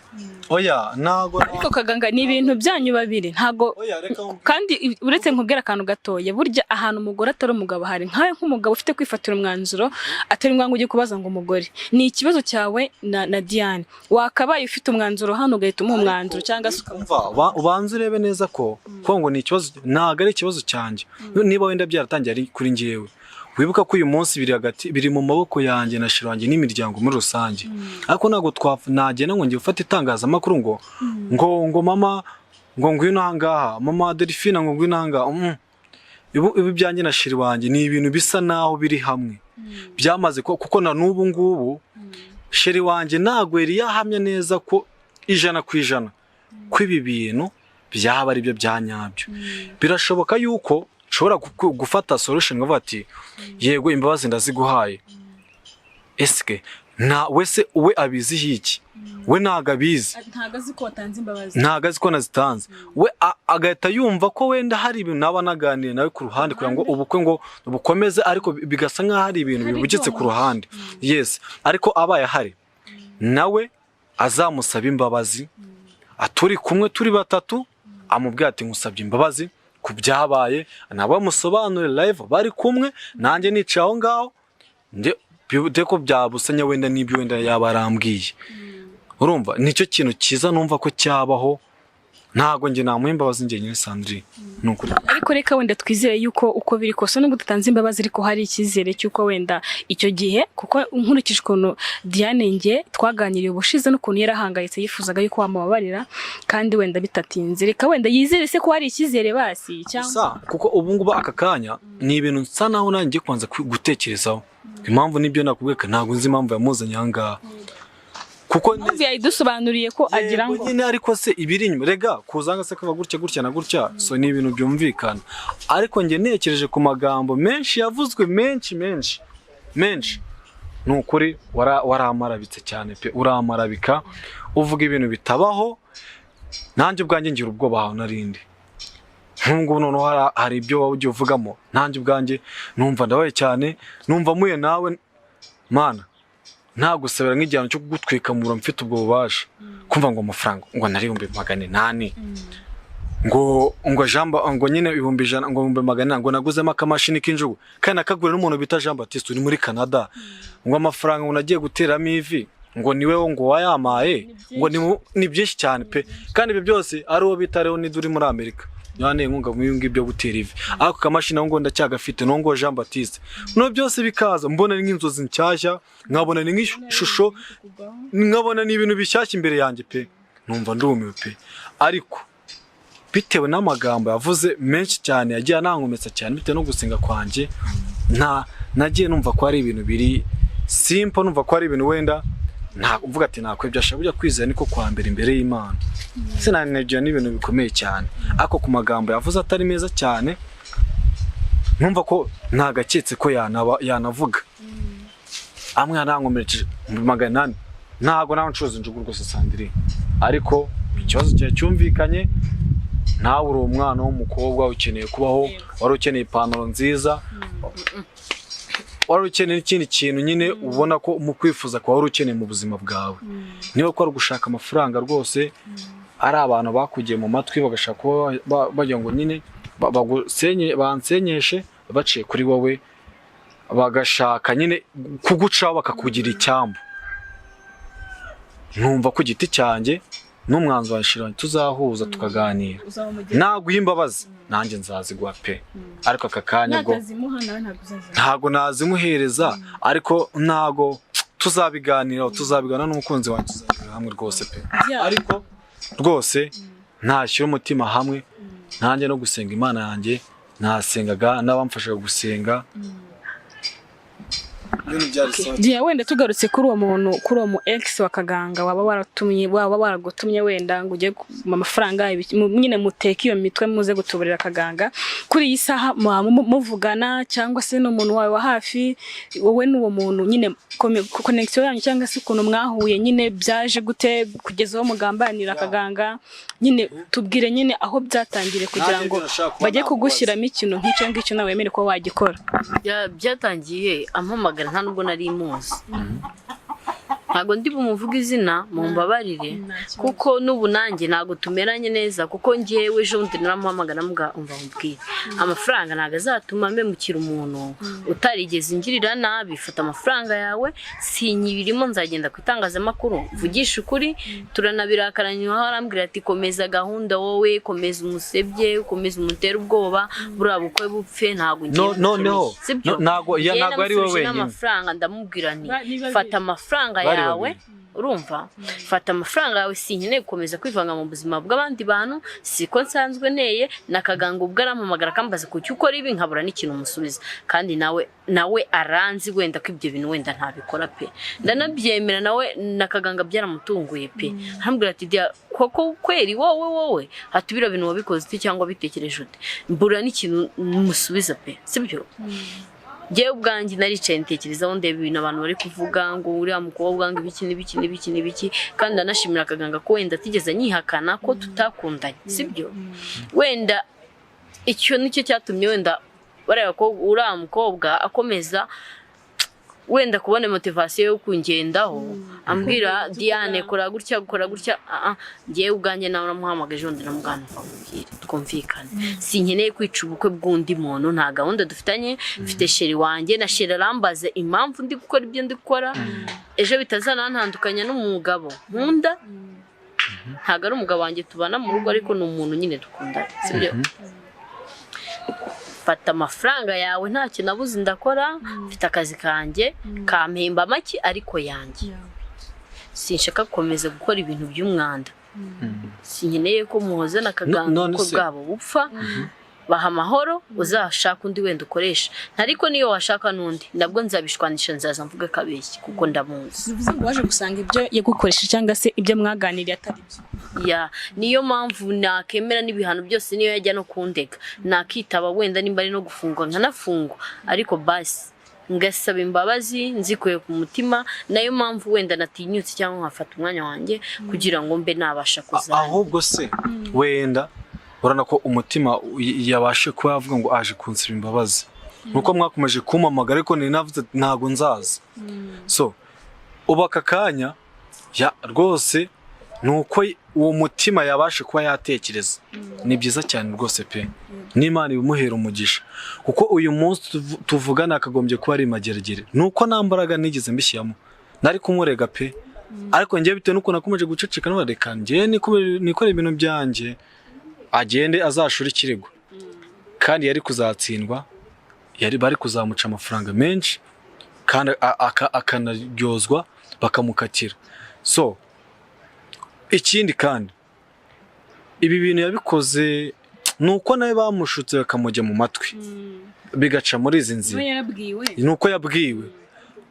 Oya, ntago. Ariko kaganga, ni ibintu byanyu babiri, ntago Oya, reka nkubwire. Kandi uretse nkubwira akantu gatoya, burya ahantu umugore atari umugabo hari nkawe nk'umugabo ufite kwifatira umwanzuro, atari ngombwa ujye kubaza ngo umugore. Ni ikibazo cyawe na Diane, wakabaye ufite umwanzuro hano ugahita umuha umwanzuro cyangwa se Umva, ubanze urebe neza ko ngo ni ikibazo, ntabwo ari ikibazo cyanjye. Niba wenda byaratangiye ari kuri njyewe, wibuka ko uyu munsi biri hagati, biri mu maboko yanjye na chéri wanjye n'imiryango muri rusange. Ariko ntabwo nagenda ngo ngiye gufata itangazamakuru ngo mama ngo ngwino ahangaha, mama Delphine ngo ngwino ahangaha. Ibi byanjye na chéri wanjye ni ibintu bisa naho biri hamwe byamaze kuko na n'ubu ngubu. Chéri wanjye ntabwo yari yahamya neza ko 100% ko ibi bintu byaba ari byo bya nyabyo. Birashoboka yuko nshobora gufata solution nkavuga ati yego, imbabazi ndaziguhaye. Esike nta wese we abiziho iki? We ntabwo abizi. Ntabwo azi ko watanze imbabazi. Ntabwo azi ko nazitanze. We agahita yumva ko wenda hari ibintu naba naganiye nawe ku ruhande kugira ngo ubukwe ngo bukomeze, ariko bigasa nk'aho hari ibintu Hari bibugitse ibyo ku ruhande. Yes, ariko abaye ahari nawe azamusaba imbabazi, aturi kumwe turi batatu, amubwira ati nkusabye imbabazi ku byabaye, nawe amusobanurire live bari kumwe, nanjye nicaye aho ngaho, nde ko byabusanya wenda n'ibyo wenda yaba arambwiye. Urumva nicyo kintu cyiza numva ko cyabaho. Ntabwo njye namuha imbabazi njye nyine, Sandrine, ni ukuri. Ariko reka wenda twizere yuko uko biri kose, nubwo dutanze imbabazi, ariko hari icyizere cy'uko wenda icyo gihe, kuko nkurikije ukuntu Diane nge twaganiriye ubushize n'ukuntu yarahangayitse, yifuzaga yuko wamubabarira kandi wenda bitatinze. Reka wenda yizere se ko hari icyizere basi, cyangwa Gusa kuko ubu ngubu aka kanya ni ibintu nsa naho nanjye ngiye kubanza gutekerezaho impamvu. Nibyo nakubwiye ko ntabwo nzi impamvu yamuzanye aha ngaha, kuko Impamvu yayidusobanuriye ko agira Yego ngo nyine, ariko se ibiri inyuma rega kuzanga se kuva gutya gutya na gutya, so ni ibintu byumvikana. Ariko njye ntekereje ku magambo menshi yavuzwe, menshi menshi menshi, ni ukuri waramarabitse cyane pe, uramarabika, uvuga ibintu bitabaho. Nanjye ubwanjye ngira ubwoba ahantu narindi nk'ubu ngubu. Noneho hari ibyo waba ugiye uvugamo, nanjye ubwanjye numva ndabaye cyane, numva muye nawe mana ntagusabira nk'igihano cyo kugutwika mura mfite ubwo bubasha kumva ngo amafaranga ngo nari 800,000, ngo Jean ngo nyine 100,000, ngo 400,000, ngo naguzemo akamashini k'injugu kandi nakagura n'umuntu bita Jean Baptiste uri muri Canada, ngo amafaranga ngo nagiye guteramo ivi, ngo niwe ngo wayamaye, ngo ni byinshi cyane pe. Kandi ibyo byose ari uwo bita Leonid uri muri Amerika yanteye inkunga mu ibi ngibyo byo gutera ivi. Ako kamashini aho ngo ndacyagafite, no ngo Jean Baptiste no byose bikaza mbona ni nk'inzozi nshyashya, nkabona ni nk'ishusho, nkabona ni ibintu bishyashya imbere yanjye pe, numva ndumiwe pe. Ariko bitewe n'amagambo yavuze menshi cyane yagiye anankometsa cyane, bitewe no gusenga kwanjye, nta nagiye numva ko ari ibintu biri simple, numva ko ari ibintu wenda nta uvuga ati nakwibye ashobora burya kwizera niko kwa mbere imbere y'Imana, sinanegera n'ibintu bikomeye cyane. Ariko ku magambo yavuze atari meza cyane, numva ko ntagaketse ko yanaba yanavuga amwe yanankomerekeje 800,000. Ntabwo nawe ncuruza injugu rwose, Sandrine, ariko ikibazo cyawe cyumvikanye. Nawe uri umwana w'umukobwa ukeneye kubaho, wari ukeneye ipantaro nziza, wari ukeneye n'ikindi kintu nyine ubona ko mu kwifuza kwawe wari ukeneye mu buzima bwawe. Niba ko ari ugushaka amafaranga rwose, ari abantu bakugiye mu matwi bagashaka kuba bagira ngo nyine bansenyeshe baciye kuri wowe, bagashaka nyine kugucaho bakakugira icyambu, numva ku giti cyanjye n'umwanzuro wa tuzahuza tukaganira, naguha imbabazi nanjye nzaziguha pe. Ariko aka kanya bwo natazimuha nawe ntabwo uzazimuha. Ntago nazimuhereza, ariko ntago tuzabiganiraho, tuzabiganira n'umukunzi wanjye, tuzabiganira hamwe rwose pe. Ariko rwose ntashyira umutima hamwe nanjye no gusenga Imana yanjye nasengaga n'abamfashaga gusenga, ibintu byari sawa. Gihe wenda tugarutse kuri uwo muntu, kuri uwo mu ex wa Kaganga waba waratumye, waba waragutumye wenda ngo ujye mu amafaranga nyine muteke iyo mitwe muze gutuburira Kaganga, kuri iyi saha muba muvugana cyangwa se n'umuntu wawe wa hafi? Wowe n'uwo muntu nyine connection yanyu cyangwa se ukuntu mwahuye nyine byaje gute kugeza aho mugambanira Kaganga? Nyine tubwire nyine aho byatangiriye kugira Nanjye ngo ibyo nashaka kuba bajye namubaza. kugushyiramo ikintu nk'icyo ngicyo nawe wemere kuba wagikora. Byatangiye ampamagara, nta nubwo nari muzi. Ntabwo ndi bumuvuge izina, mumbabarire, kuko n'ubu nanjye ntabwo tumeranye neza, kuko ngewe ejo bundi naramuhamagara muga umva mubwire, amafaranga ntabwo azatuma mpemukira umuntu utarigeze ingirira nabi. Fata amafaranga yawe, sinyibirimo, nzagenda ku itangazamakuru mvugishe ukuri. Turanabirakaranye aho arambwira ati komeza gahunda wowe, komeza umusebye, komeza umutere ubwoba, buriya bukwe bupfe, ntabwo ngiye Noneho, gukeneye." Sibyo? no, ntabwo ya Njyewe ntabwo ari wowe namusubije wenyine. n'amafaranga, ndamubwira nti Ni babiri. fata amafaranga Bari yawe. babiri. Urumva, fata amafaranga yawe, sinkeneye gukomeza kwivanga mu buzima bw'abandi bantu, siko nsanzwe nteye. Nakaganga ubwo arampamagara akambaza kuki ukora ibi, nkabura n'ikintu musubiza. Kandi nawe aranzi wenda ko ibyo bintu wenda ntabikora pe, ndanabyemera. Nawe nakaganga byaramutunguye pe, arambwira ati: "Dia, koko kweri wowe ati biriya bintu wabikoze ute cyangwa bitekereje ute?" Mbura n'ikintu musubiza pe. Sibyo, njyewe ubwanjye naricaye ntekerezaho, ndeba ibintu abantu bari kuvuga ngo uriya mukobwa ngo ibiki n'ibiki n'ibiki n'ibiki. Kandi ndanashimira akaganga ko wenda atigeze anyihakana ko tutakundanye. Sibyo, wenda icyo nicyo cyatumye wenda bariya bakobwa, uriya mukobwa akomeza wenda kubona motivation yo kungendaho, ambwira: "Diane, kora gutya, kora gutya." Ah, ah, njyewe ubwanjye nawe namuhamagaje undi namugana akakubwira twumvikane, sinkeneye kwica ubukwe bw'undi muntu, nta gahunda dufitanye. Mfite chéri wanjye, na chéri arambaze impamvu ndi gukora ibyo ndi gukora, ejo bitazanantandukanya n'umugabo nkunda. Ntabwo ari umugabo wanjye tubana mu rugo, ariko ni umuntu nyine dukundana. Sibyo, fata amafaranga yawe, ntacyo nabuze, ndakora, mfite akazi kanjye kampemba make ariko yanjye. Sinshaka gukomeza gukora ibintu by'umwanda, sinkeneye ko muhoza na kaganga None ubukwe bwabo bupfa. Baha amahoro, uzashaka undi wenda ukoresha, ariko niyo washaka n'undi nabwo nzabishwanisha, nzaza mvuge kabeshyi kuko ndamuzi. Bivuze ngo waje gusanga ibyo yagukoresheje cyangwa se ibyo mwaganiriye atari byo? Ya, niyo mpamvu nakemera n'ibihano byose, niyo yajya no kundega nakitaba, wenda nimba ari no gufungwa nkanafungwa, ariko basi ngasaba imbabazi nzikuye ku mutima. Nayo mpamvu wenda natinyutse cyangwa nkafata umwanya wanjye kugira ngo mbe nabasha kuzana. Ahubwo se wenda urabona ko umutima yabashe kuba yavuga ngo aje kunsaba imbabazi, nuko mwakomeje kumpamagara, ariko nari navuze ati, ntabwo nzaza. So ubu aka kanya ya rwose ni uko uwo mutima yabashe kuba yatekereza, ni byiza cyane rwose pe, n'Imana ibimuhera umugisha, kuko uyu munsi tuvugana akagombye kuba ari mageragere. Ni uko nta mbaraga nigeze mbishyiramo, nari kumurega pe, ariko njyewe bitewe n'ukuntu nakomeje guceceka, none reka njyewe nikore ibintu byanjye, agende azashure ikirego. Kandi yari kuzatsindwa, yari bari kuzamuca amafaranga menshi kandi akanaryozwa bakamukatira. So ikindi kandi, ibi bintu yabikoze ni uko nawe bamushutse bakamujya mu matwi, bigaca muri izi nzira. Yarabwiwe. Ni uko yabwiwe,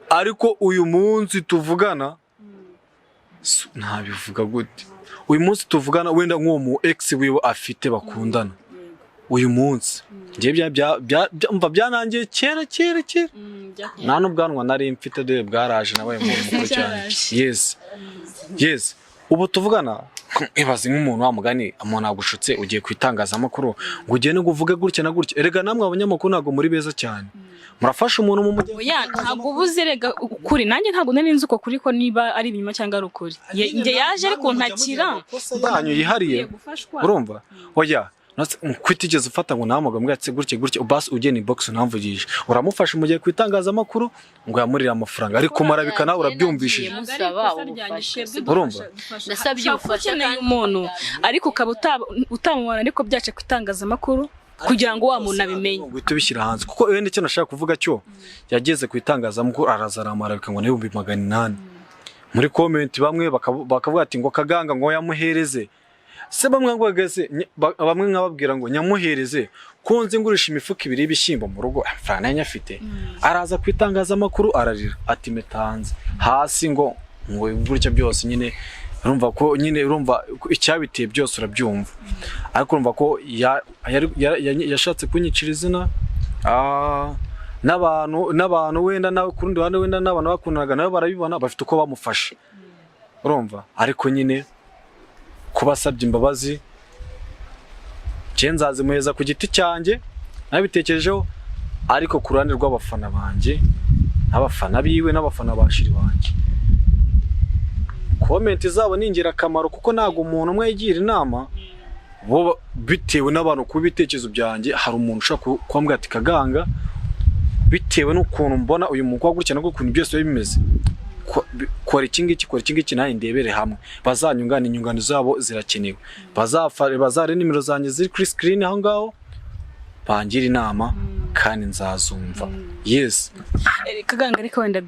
ariko uyu munsi tuvugana ntabivuga gute. Uyu munsi tuvugana, wenda nk'uwo mu ex wiwe afite bakundana uyu munsi, njyewe mva byanangiye kera kera kera, nta n'ubwanwa nari mfite, dore bwaraje, nabaye umuntu mukuru cyane. Yes, ubu tuvugana, ibaze nk'umuntu wa mugani, umuntu agushutse ugiye ku itangazamakuru ngo ugende ngo uvuge gutya na gutya. Erega namwe abanyamakuru ntabwo muri beza cyane, murafasha umuntu mu mujyi. Oya, ntabwo ubuze rega ukuri. Nanjye ntabwo nari nzi uko kuri, ko niba ari ibinyoma cyangwa ari ukuri. Njye yaje ariko ntakira. Yanyu yihariye. Gufashwa. Urumva, oya, kutigeze ufata ngo nahamagare mbwira ati gutya gutya, basi ugenda inbox unamvugisha, uramufasha mugiye ku itangazamakuru ngo yamurire amafaranga, ariko marabika nawe urabyumvishije. Musaba ubufasha. Urumva? Nasabye ubufasha. Ukeneye Kandi umuntu ariko ukaba utamubona, ariko byaca ku itangazamakuru kugira ngo wa muntu abimenye. Ngo uhite ubishyira hanze, kuko wenda icyo nashaka kuvuga cyo, yageze ku itangazamakuru araza aramarabika ngo n'800,000. Muri comment bamwe bakavuga ati ngo Kaganga ngo yamuhereze se, bamwe ngo gase bamwe nkababwira ngo nyamuhereze ko nzi ngurisha imifuka ibiri y'ibishyimbo mu rugo, amafaranga nayo nyafite. Araza ku itangazamakuru ararira ati impeta hanze hasi, ngo gutya byose nyine. Urumva ko nyine, urumva ko icyabiteye byose urabyumva, ariko urumva ko yashatse kunyicira izina, n'abantu wenda nawe ku rundi ruhande, wenda n'abantu bakundanaga nabo barabibona, bafite uko bamufashe, urumva. Ariko nyine kuba asabye imbabazi, njye nzazimuheza ku giti cyanjye nabitekerejeho, ariko ku ruhande rw'abafana banjye n'abafana biwe n'abafana ba chéri wanjye, comment zabo ni ingirakamaro, kuko ntabwo umuntu umwe yigira inama bo bitewe n'abantu. Kuba ibitekerezo byanjye, hari umuntu ushobora kumbwira ati: "Kaganga, bitewe n'ukuntu mbona uyu mukobwa gutya na ukuntu byose biba bimeze, kora iki ngiki, kora iki ngiki," nanjye ndebere hamwe bazanyungana. Inyunganizi zabo zirakenewe, bazare nimero zanjye ziri kuri screen aho ngaho, bangira inama. Kandi nzazumva, yes. Kaganga, ariko wenda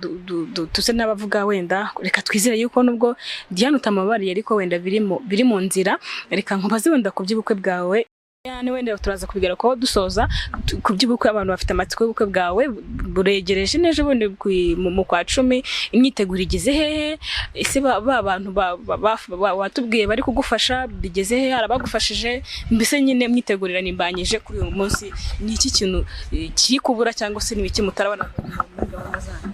tuse n'abavuga, wenda reka twizere yuko nubwo Diane utamubabariye, ariko wenda biri mu nzira. Reka nkubaze wenda ku by'ubukwe bwawe. Diane, wenda turaza kubigarukaho dusoza. Ku by'ubukwe, abantu bafite amatsiko y'ubukwe bwawe, buregereje neza ubundi mu kwa 10. Imyiteguro igeze hehe? Ese ba bantu watubwiye bari kugufasha bigeze hehe? Hari abagufashije? Mbese nyine imyiteguro iranimbanyije kuri uyu munsi? Ni iki kintu kiri kubura, cyangwa se ni ibiki mutarabona muri gahunda zanyu?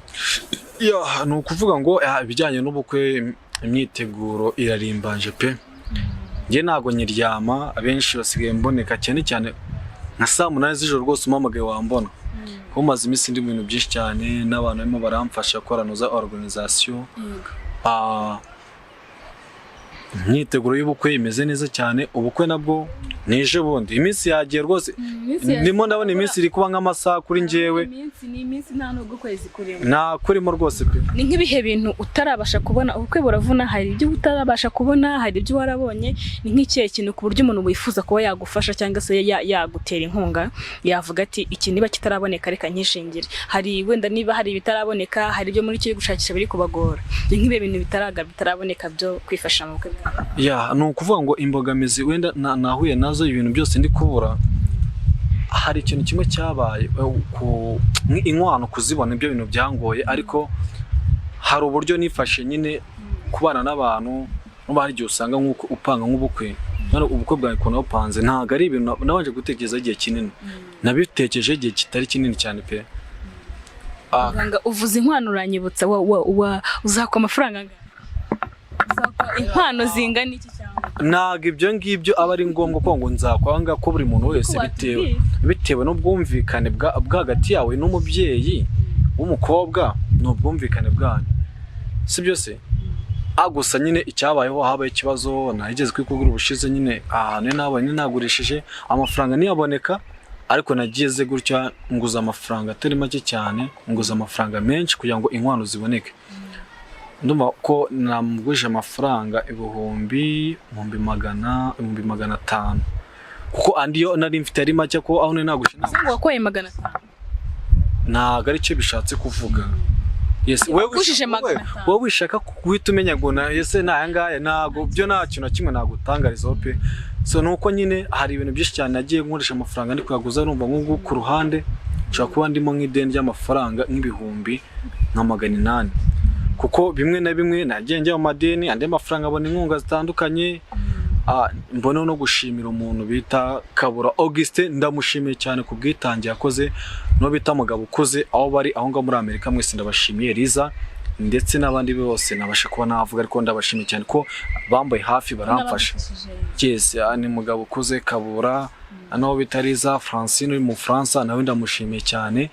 Ya, ni ukuvuga ngo ibijyanye n'ubukwe, imyiteguro irarimbanje pe. Njye ntabwo nyiryama, abenshi basigaye mboneka cyane cyane nka saa 8 z'ijoro. Rwose umpamagaye wambona, kuko maze iminsi ndi mu bintu byinshi cyane n'abantu barimo baramfasha gukora organisation. Imyiteguro y'ubukwe imeze neza cyane. Ubukwe nabwo ni ejo bundi, iminsi yagiye rwose. Ndimo ndabona iminsi iri kuba nk'amasaha kuri njyewe. Iminsi ni iminsi, nta nubwo ukwezi kurimo. Nta kurimo rwose pe. Ni nk'ibihe bintu utarabasha kubona? Ubukwe buravuna, hari ibyo utarabasha kubona, hari ibyo warabonye. Ni nk'ikihe kintu ku buryo umuntu wifuza kuba yagufasha cyangwa se yagutera inkunga yavuga ati: "Iki niba kitaraboneka, reka nkishingire"? Hari wenda niba hari ibitaraboneka, hari ibyo muri cyo gushakisha biri kubagora. Ni nk'ibihe bintu bitaraboneka byo kwifasha mu bukwe bwawe? Ya, ni ukuvuga ngo imbogamizi wenda nahuye nazo, ibintu byose ndi kubura, hari ikintu kimwe cyabaye, inkwano kuzibona, ibyo bintu byangoye. Ariko hari uburyo nifashe nyine kubana n'abantu. Nuba hari igihe usanga nk'uko upanga nk'ubukwe, none ubukwe bwawe ukuntu wabupanze ntabwo ari ibintu nabanje gutekereza igihe kinini, nabitekereje igihe kitari kinini cyane pe. Muganga, uvuze inkwano uranyibutsa, wa uzakwa amafaranga angahe? Uzakwa inkwano zingana iki cyangwa? Ntabwo ibyo ngibyo aba ari ngombwa ko ngo nzakwanga, ko buri muntu wese bitewe Watubwiye. bitewe n'ubwumvikane bwa hagati yawe n'umubyeyi w'umukobwa, ni ubwumvikane bwanyu, si byo se? Gusa nyine icyabayeho, habaye ikibazo nageze kwikugura ubushize nyine, ahantu nabonye nagurishije amafaranga ntiyaboneka, ariko nagize gutya nguza amafaranga atari make cyane, nguza amafaranga menshi kugira ngo inkwano ziboneke. Ndumva ko namugurije amafaranga 500,000, kuko andi yo nari mfite ari make, ko aho nari nagurije Ese ngo wakoye 500? Ntabwo aricyo bishatse kuvuga. Yes, wowe Wagujije 500. Wowe wishaka guhita umenya ngo na ese ni aya ngaya, ntabwo byo, nta kintu na kimwe nagutangarizaho pe. So ni uko nyine hari ibintu byinshi cyane nagiye nkoresha amafaranga ndi kuyaguza. Numva nk'ubu ku ruhande nshobora kuba ndimo nk'ideni ry'amafaranga nk'ibihumbi nka 800, kuko bimwe na bimwe nagiye njya mu madeni, andi mafaranga abona inkunga zitandukanye. Mbona no gushimira umuntu bita Kabura Augustin, ndamushimiye cyane ku bwitange yakoze, no bita Mugabo Ukuze, aho bari aho ngaho muri Amerika, mwese ndabashimiye, Liza ndetse n'abandi bose nabasha kuba navuga, ariko ndabashimiye cyane ko bambaye hafi baramfasha. Yes, ni Mugabo Ukuze, Kabura, n'uwo bita Liza Francine uri mu Bufaransa, nawe ndamushimiye cyane,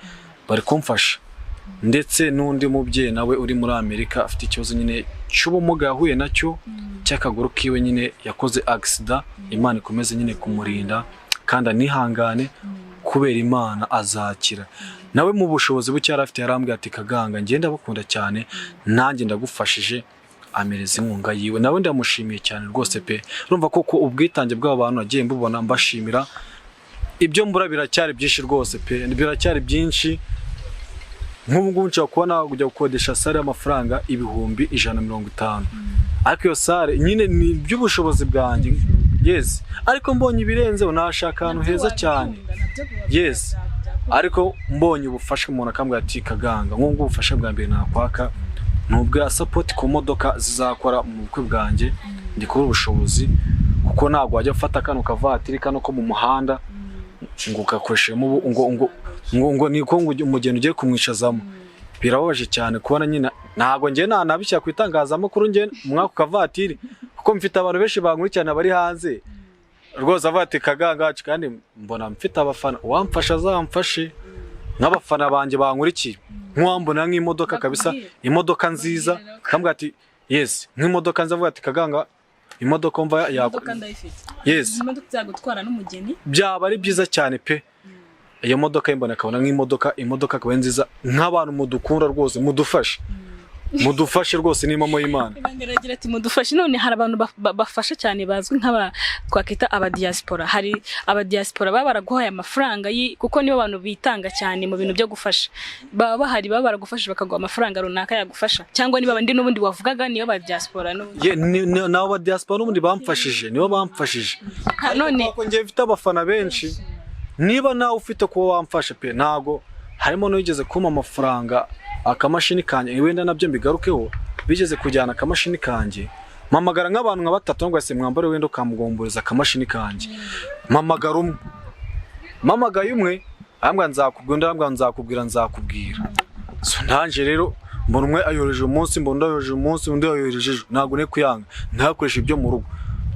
bari kumfasha, ndetse n'undi mubyeyi nawe uri muri Amerika afite ikibazo nyine cy'ubumuga yahuye nacyo cy'akaguru kiwe nyine, yakoze accident. Imana ikomeze nyine kumurinda kandi anihangane kubera Imana azakira. Nawe mu bushobozi buke yari afite yarambwiye ati: "Kaganga, njye ndabakunda cyane, nanjye ndagufashije," amereza inkunga yiwe. Nawe ndamushimiye cyane rwose pe. Urumva koko ubwitange bw'aba bantu nagiye mbubona, mbashimira. Ibyo mbura biracyari byinshi rwose pe, biracyari byinshi. Nk'ubu ngubu nshobora kubona kujya gukodesha salle y'amafaranga 150,000, ariko iyo salle nyine ni iby'ubushobozi bwanjye. Yes, ariko mbonye ibirenzeho nashaka ahantu heza cyane. Yes, ariko mbonye ubufasha, umuntu akambwira ati: "Kaganga," nk'ubu ngubu ubufasha bwa mbere nakwaka ni ubwa support ku modoka zizakora mu bukwe bwanjye. Ndi kubura ubushobozi, kuko ntabwo wajya ufata kano kavatiri kano ko mu muhanda ngo ugakoreshemo ubu ngo niko ngo umugeni ugiye kumwicazamo. Birababaje cyane kubona nyine ntabwo njye nanabishyira ku itangazamakuru njye mwako kavatiri, kuko mfite abantu benshi bankurikirana bari hanze rwose, avuga ati: "Kaganga wacu," kandi mbona mfite abafana. Uwamfasha azamfashe nk'abafana banjye bankurikiye, nk'uwambona nk'imodoka kabisa, imodoka nziza, akambwira ati: "Yes," nk'imodoka nziza, avuga ati: "Kaganga, imodoka mva Imodoka ndayifite. Yes. Imodoka izagutwara n'umugeni. Byaba ari byiza cyane pe. Iyo modoka yimbona akabona nk'imodoka, imodoka akaba ari nziza, nk'abantu mudukunda rwose mudufashe. Mudufashe rwose, ni mama y'Imana. Aragira ati mudufashe. None hari abantu bafasha cyane bazwi nk'aba twakwita abadiaspora. Hari abadiaspora baba baraguhaye amafaranga kuko nibo bantu bitanga cyane mu bintu byo gufasha, baba bahari, baba baragufasha bakaguha amafaranga runaka yagufasha, cyangwa niba abandi n'ubundi wavugaga niyo ba diaspora n'ubundi? Ye, nabo ba diaspora n'ubundi bamfashije, nibo bamfashije. None Kuko njye mfite abafana benshi, niba nawe ufite kuba wamfasha pe, ntago harimo n'uwigeze kumpa amafaranga akamashini kanjye, wenda nabyo mbigarukeho. Bigeze kujyana akamashini kanjye, mpamagara nk'abantu nka batatu ngo ese mwambare wenda ukamugomboreza akamashini kanjye. Mpamagara umwe, mpamagaye umwe arambwira nzakubwira, undi arambwira nzakubwira, nzakubwira. So ndanje rero mbona umwe ayohereje umunsi, mbona undi ayohereje umunsi, undi ayohereje ejo. Ntabwo ne kuyanga, ntakoresha ibyo mu rugo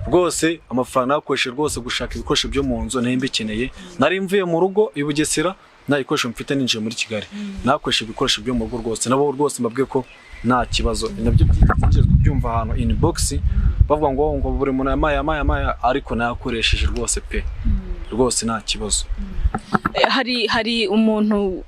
rwose. Amafaranga nakoresheje rwose gushaka ibikoresho byo mu nzu nari mbikeneye. Nari mvuye mu rugo i Bugesera nta gikoresho mfite, ninjiye muri Kigali nakoresha ibikoresho byo mu rugo rwose. Nabo rwose mbabwiye ko nta kibazo. Nabyo byigeze kubyumva ahantu inbox bavuga ngo buri muntu yamaye yamaye yamaye, ariko nayakoresheje rwose pe, rwose nta kibazo. Hari umuntu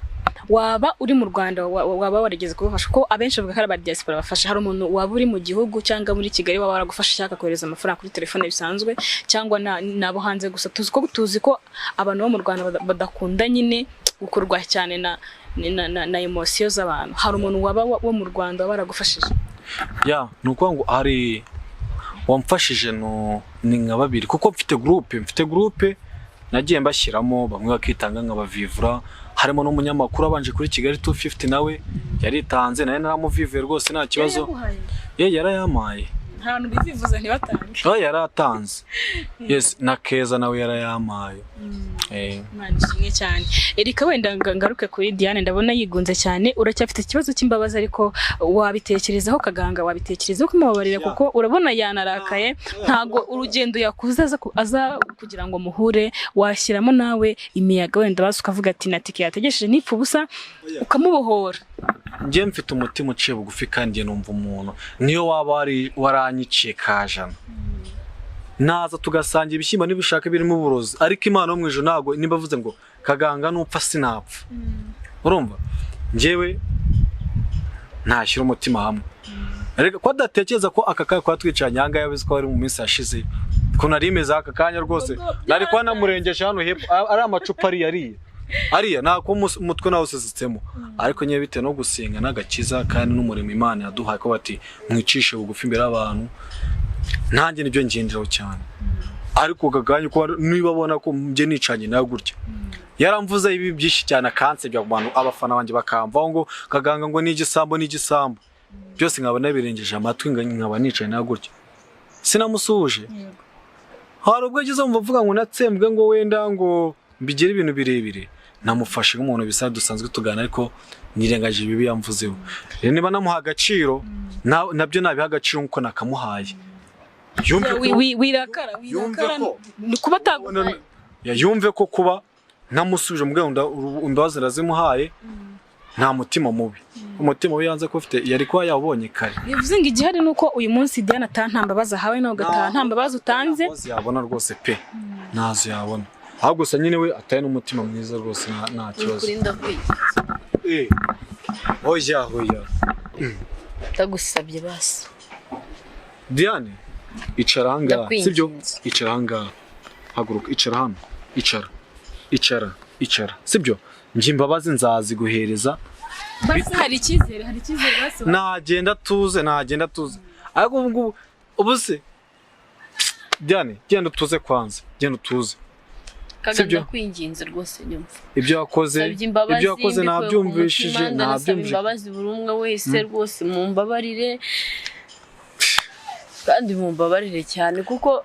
waba uri mu Rwanda waba warigeze kubafasha? Ko abenshi bavuga ko ari aba diaspora bafasha, hari umuntu waba uri mu gihugu cyangwa muri Kigali waba waragufasha cyangwa akakohereza amafaranga kuri telefone bisanzwe, cyangwa nabo hanze gusa? Tuzi ko abantu bo mu Rwanda badakunda nyine gukorwa cyane na emotion z'abantu. Hari umuntu waba wo mu Rwanda waba waragufashije? Ya, ni ukuvuga ngo hari wamfashije, no ni nka babiri, kuko mfite groupe nagiye mbashyiramo, bamwe bakitanga nkabavivura. Harimo n'umunyamakuru abanje kuri Kigali 250, nawe yaritanze, nawe naramuvivuye rwose nta kibazo. Yarayaguhaye? Ye, yarayampaye. Nta bantu bivivuza ntibatange. Oh, yaratanze, yes. Na Keza nawe yarayampaye. Imana ishimwe cyane. Erika, wenda ngaruke kuri Diane, ndabona yigunze cyane. Uracyafite ikibazo cy'imbabazi, ariko wabitekerezaho kaganga, wabitekerezaho kumubabarira, kuko urabona yanarakaye. Ntago urugendo yakoze aza kugira ngo muhure, washyiramo nawe imiyaga, wenda baza ukavuga ati na tike yategesheje nipfa ubusa, ukamubohora. Njye mfite umutima uciye bugufi, kandi njye numva umuntu niyo waba waranyiciye kajana, naza tugasangira ibishyimbo niba ushaka birimo uburozi, ariko Imana yo mu ijuru ntabwo niba avuze ngo kaganga nupfa sinapfa. Urumva njyewe ntashyira umutima hamwe. Ariko ko adatekereza ko aka kanya kuba twicaranye aha ngaha, yabizi ko ari mu minsi yashize ko nari meze aka kanya rwose, nari kuba namurengeje hano hepfo ari amacupa ariya ariya ariya, nta kuba umutwe nawe usesetsemo. Ariko nyine bitewe no gusenga n'agakiza kandi n'umurimo Imana yaduhaye, ko bati mwicishe bugufi imbere y'abantu, nanjye nibyo ngenderaho cyane. Ariko kaganya ko niba abona ko njye nicanye nawe gutya, yaramvuze ibi byinshi cyane akansebya ku bantu, abafana banjye bakamvaho ngo kaganga ngo ni igisambo, ni igisambo, byose nkaba nabirengeje amatwi, nkaba nicaye nawe gutya sinamusuhuje. Hari ubwo ageze mu mvuga ngo natsembwe, ngo wenda ngo mbigire ibintu birebire, namufashe nk'umuntu bisa dusanzwe tugana, ariko nirengagije ibibi yamvuzeho. Rero niba namuha agaciro, nabyo nabiha agaciro nk'uko nakamuhaye. Yumve ko Wirakara Yumve wirakara ko ni kuba ataguhaye. Ya, yumve ko kuba ntamusubije mu rwego, imbabazi ndazimuhaye, nta mutima mubi. Umutima mubi yanze ko ufite yari kuba yawubonye kare. Bivuze ngo igihari ni uko uyu munsi Diane ataha nta mbabazi ahawe, nawe ugataha nta mbabazi utanze. Nta mbabazi yabona rwose pe, ntazo yabona. Ahubwo gusa nyine we ataye n'umutima mwiza rwose, nta kibazo. Kuri ndakwiye. Eh, oya oya. Ndagusabye basi. Diane, icara ahangaha. Ndakwinginze. Sibyo, icara ahangaha, haguruka, icara hano, icara, icara, icara, sibyo? Njye imbabazi nzaziguhereza. Basi hari icyizere, hari icyizere basi. Nagenda tuze, nagenda tuze. Ariko ubu ngubu, ubu se Diane, genda utuze kwanza, genda utuze. Kaga, Sibyo? ndakwinginze rwose, nyumva. Ibyo wakoze, Nsabye imbabazi ibyo wakoze mbikuye ku nabyumvishije. mutima, ndanasaba Nabyumvishije. imbabazi buri umwe wese rwose, mumbabarire kandi mumbabarire cyane, kuko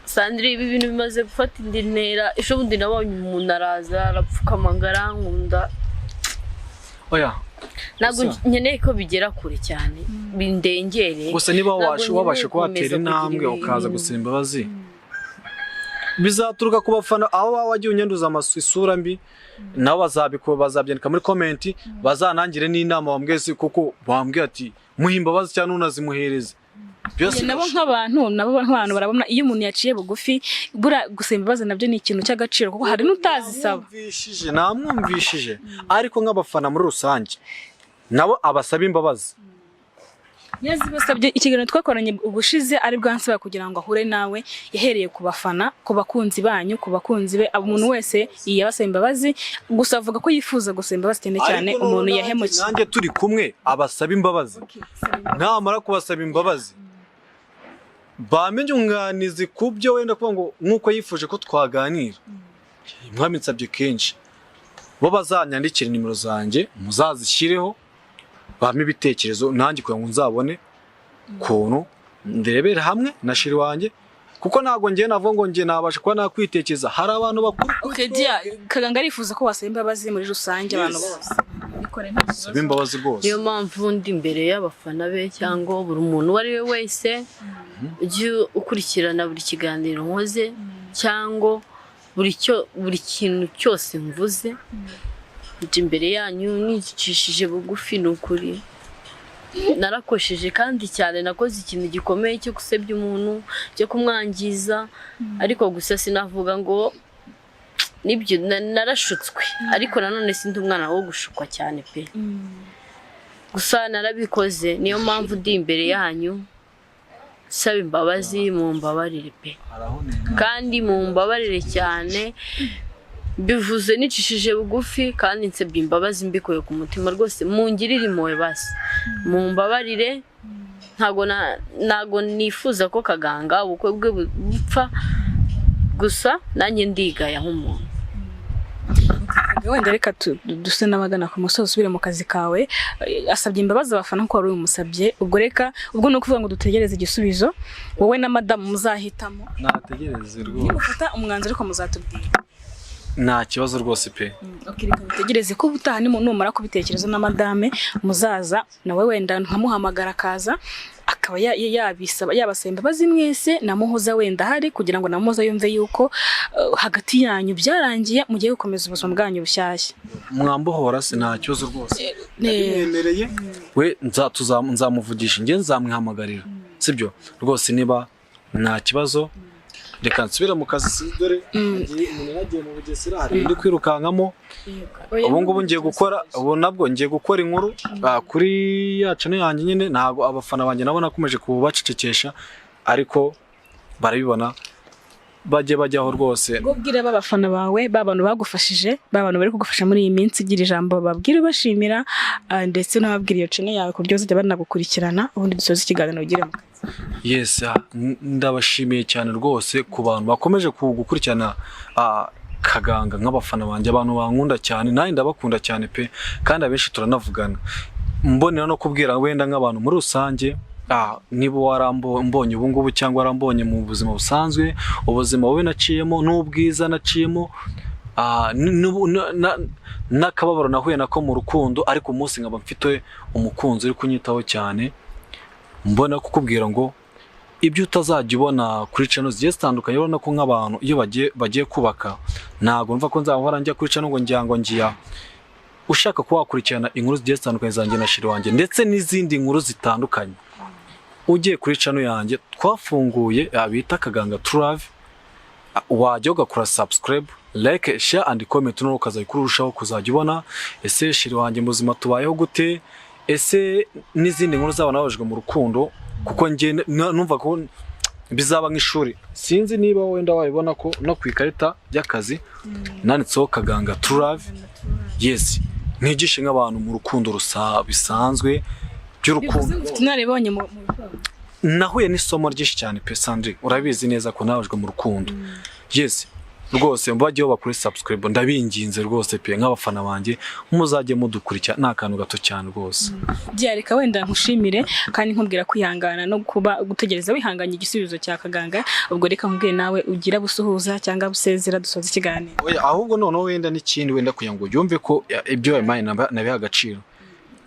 Sandrine, ibi bintu bimaze gufata indi ntera. Ejo bundi nabonye umuntu araza arapfukama ngo arankunda. Oya. Ntabwo Gusa- nkeneye ko bigera kure cyane bindengere. Gusa niba Ntabwo wabasha nkeneye wabasha kuba watera gukomeza kugira intambwe ukaza ibintu. gusaba imbabazi, bizaturuka ku bafana aho waba wagiye unyanduza isura mbi, nabo bazabyandika muri comment, bazanangire n'inama, bambwiye se kuko bambwiye ati muhe imbabazi cyangwa ntunazimuhereze byose. Nabo nk'abantu barabona iyo umuntu yaciye bugufi. Buriya gusaba imbabazi nabyo ni ikintu cy'agaciro, kuko hari n'utazisaba. Namwumvishije, namwumvishije, ariko nk'abafana muri rusange Nabo abasaba imbabazi. Yazibasabye. Ikiganiro twakoranye ubushize ari bwansaba kugira ngo ahure nawe, yahereye ku bafana, ku bakunzi banyu, ku bakunzi be, umuntu wese yabasaba imbabazi. Gusa avuga ko yifuza gusaba imbabazi cyane cyane Ariko umuntu noneho yahemukiye. Nanjye turi kumwe abasaba imbabazi. Namara kubasaba imbabazi, bamenye umwunganizi ku byo wenda kuvuga ngo nk'uko yifuje ko twaganira, mwaminsabye kenshi, bo bazanyandikire nimero zanjye muzazishyireho, bampe ibitekerezo nanjye kugira ngo nzabone ukuntu ndebere hamwe na chéri wanjye, kuko ntabwo ngiye navuga ngo njye nabasha kuba nakwitekeza. Hari abantu bakuru. Okay, Dia, Kaganga arifuza ko wasaba imbabazi muri rusange abantu bose. Bikore nta kibazo. Saba imbabazi rwose. Niyo mpamvu ndi imbere y'abafana be cyangwa buri muntu uwo ari we wese ujye ukurikirana buri kiganiro nkoze cyangwa buri kintu cyose mvuze, ndi imbere yanyu nicishije bugufi. Ni ukuri narakosheje kandi cyane, nakoze ikintu gikomeye cyo gusebya umuntu, cyo kumwangiza, ariko gusa sinavuga ngo nibyo, narashutswe, ariko nanone sindi umwana wo gushukwa cyane pe. Gusa narabikoze, niyo mpamvu ndi imbere yanyu nsaba imbabazi. Mumbabarire pe, kandi mumbabarire cyane. Bivuze nicishije bugufi kandi nsabye imbabazi mbikuye ku mutima. Rwose mungirire impuhwe, basi mumbabarire. Ntago nifuza ko Kaganga ubukwe bwe bupfa, gusa nanjye ndigaya nk'umuntu. Wenda reka duse n'abagana ku musozi, usubire mu kazi kawe. Asabye imbabazi abafana ko wari ubimusabye. Ubwo reka, ubwo ni ukuvuga ngo dutegereze igisubizo wowe na madamu muzahitamo. Nategereze rwose. Nimufata umwanzuro ariko muzatubwira. Nta kibazo rwose pe. Okay, reka dutegereze ko ubutaha numara kubitekereza na madame muzaza nawe, wenda nkamuhamagara akaza akaba yabisaba, yabasaba imbabazi mwese na Muhoza wenda ahari, kugira ngo na Muhoza yumve yuko hagati yanyu byarangiye, mugiye gukomeza ubuzima bwanyu bushyashya. Mwambohora se, nta kibazo rwose, ndabimwemereye. We nzamuvugisha, njye nzamwihamagarira, sibyo rwose? Niba nta kibazo reka nsubire mu kazi. Si dore umuntu yagiye mu Bugesera, hari ibindi kwirukankamo. Ubu ngubu ngiye gukora, ubu nabwo ngiye gukora inkuru kuri ya channel yanjye nyine. Ntabwo abafana banjye nabo nakomeje kubacecekesha, ariko barabibona, bajye bajyaho rwose. Ubwo bwira ba bafana bawe, ba bantu bagufashije, ba bantu bari kugufasha muri iyi minsi, gira ijambo babwira ubashimira, ndetse n'ababwira iyo channel yawe ku buryo bazajya banagukurikirana, ubundi dusoze ikiganiro ugire mu kazi. Yes, ndabashimiye cyane rwose ku bantu bakomeje gukurikirana Kaganga nk'abafana banjye, abantu bankunda cyane, nanjye ndabakunda cyane pe, kandi abenshi turanavugana. Mbonera no kubwira wenda nk'abantu muri rusange, niba warambonye ubu ngubu cyangwa warambonye mu buzima busanzwe, ubuzima bubi naciyemo n'ubwiza naciyemo, n'akababaro nahuye nako mu rukundo, ariko umunsi nkaba mfite umukunzi uri kunyitaho cyane, mbona kukubwira ngo ibyo utazajya ubona kuri channel zigiye zitandukanye, urabona ko nk'abantu iyo bagiye kubaka, ntabwo mva ko nzahora njya kuri channel ngo ngira ngo ngiya. Ushaka kuba wakurikirana inkuru zigiye zitandukanye zanjye na chéri wanjye ndetse n'izindi nkuru zitandukanye, ugiye kuri channel yanjye twafunguye bita Kaganga Travel, wajya ugakora subscribe, like, share and comment, noneho ukazajya kurushaho kuzajya ubona ese chéri wanjye mu buzima tubayeho gute, ese n'izindi nkuru z'abantu babajwe mu rukundo, kuko njye numva ko bizaba nk'ishuri. Sinzi niba wenda wabibona ko no ku ikarita y'akazi nanditseho Kaganga Travel. Yes, mwigishe nk'abantu mu rukundo rusa bisanzwe by'urukundo. Bivuze ngo ufite inararibonye mu rukundo. Nahuye n'isomo ryinshi cyane pe. Sandrine, urabizi neza ko nabajwe mu rukundo. Yes, rwose bajyeho bakore subscribe, ndabinginze rwose pe. Nk'abafana banjye muzajye mudukurikira, ni akantu gato cyane rwose. Byareka wenda nkushimire kandi nkubwira kwihangana no kuba gutegereza wihanganye igisubizo cya Kaganga. Ubwo reka nkubwire nawe ugira busuhuza cyangwa busezera, dusoza ikiganiro. Oya, ahubwo noneho wenda n'ikindi, wenda kugira ngo yumve ko ibyo yampaye nabiha agaciro,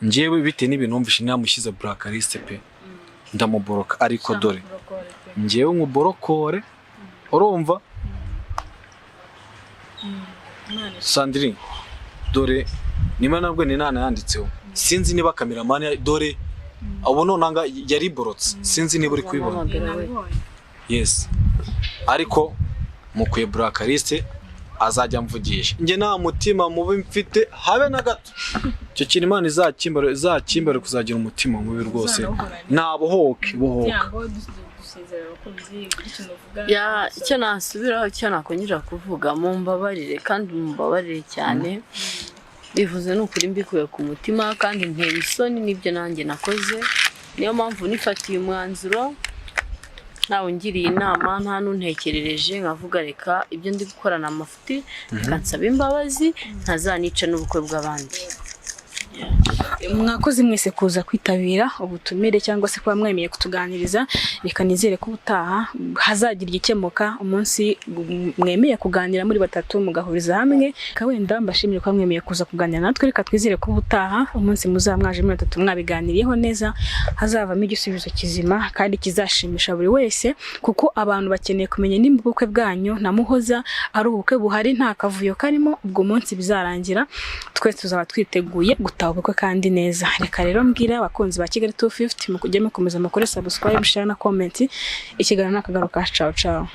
njyewe bitewe n'ibintu numvishe namushyize blacklist pe, ndamuboroka. Ariko dore njyewe nkuborokore, urumva Sandrine, dore niba nabwo ni nana yanditseho, sinzi niba cameraman dore ubu nonanga yariborotse, sinzi niba uri kubibona. Mpamagara we. Yes, ariko mukwiye blacklist. Azajya amvugisha. Njye nta mutima mubi mfite habe na gato. Icyo kintu Imana izakimbare, izakimbare kuzagira umutima mubi rwose. Nabohoke, bohoka. Kugira ngo dusezerere abakunzi, ugire ikintu uvuga. Yeah, icyo nasubiraho, icyo nakongera kuvuga, mumbabarire kandi mumbabarire cyane. Bivuze ni ukuri mbikuye ku mutima, kandi ntera isoni n'ibyo nanjye nakoze. Niyo mpamvu nifatiye umwanzuro ntawe ungiriye inama, nta n'untekerereje, nkavuga reka ibyo ndi gukora ni amafuti, reka nsabe imbabazi ntazanica n'ubukwe bw'abandi. Mwakoze mwese kuza kwitabira ubutumire cyangwa se kuba mwemeye kutuganiriza. Reka nizere ko ubutaha hazagira igikemuka umunsi mwemeye kuganira muri batatu, mugahuriza hamwe. Reka wenda mbashimire kuba mwemeye kuza kuganira natwe. Reka twizere ko ubutaha umunsi muzaba mwaje muri batatu mwabiganiriyeho neza, hazavamo igisubizo kizima kandi kizashimisha buri wese, kuko abantu bakeneye kumenya nimba ubukwe bwanyu na Muhoza ari ubukwe buhari, nta kavuyo karimo. Ubwo munsi bizarangira twese tuzaba twiteguye gutaha ubukwe kandi neza. Reka rero mbwira abakunzi ba Kigali 250 mukujye mukomeza mukore subscribe, share na comment. Ikiganiro nakagaruka. Ciao ciao.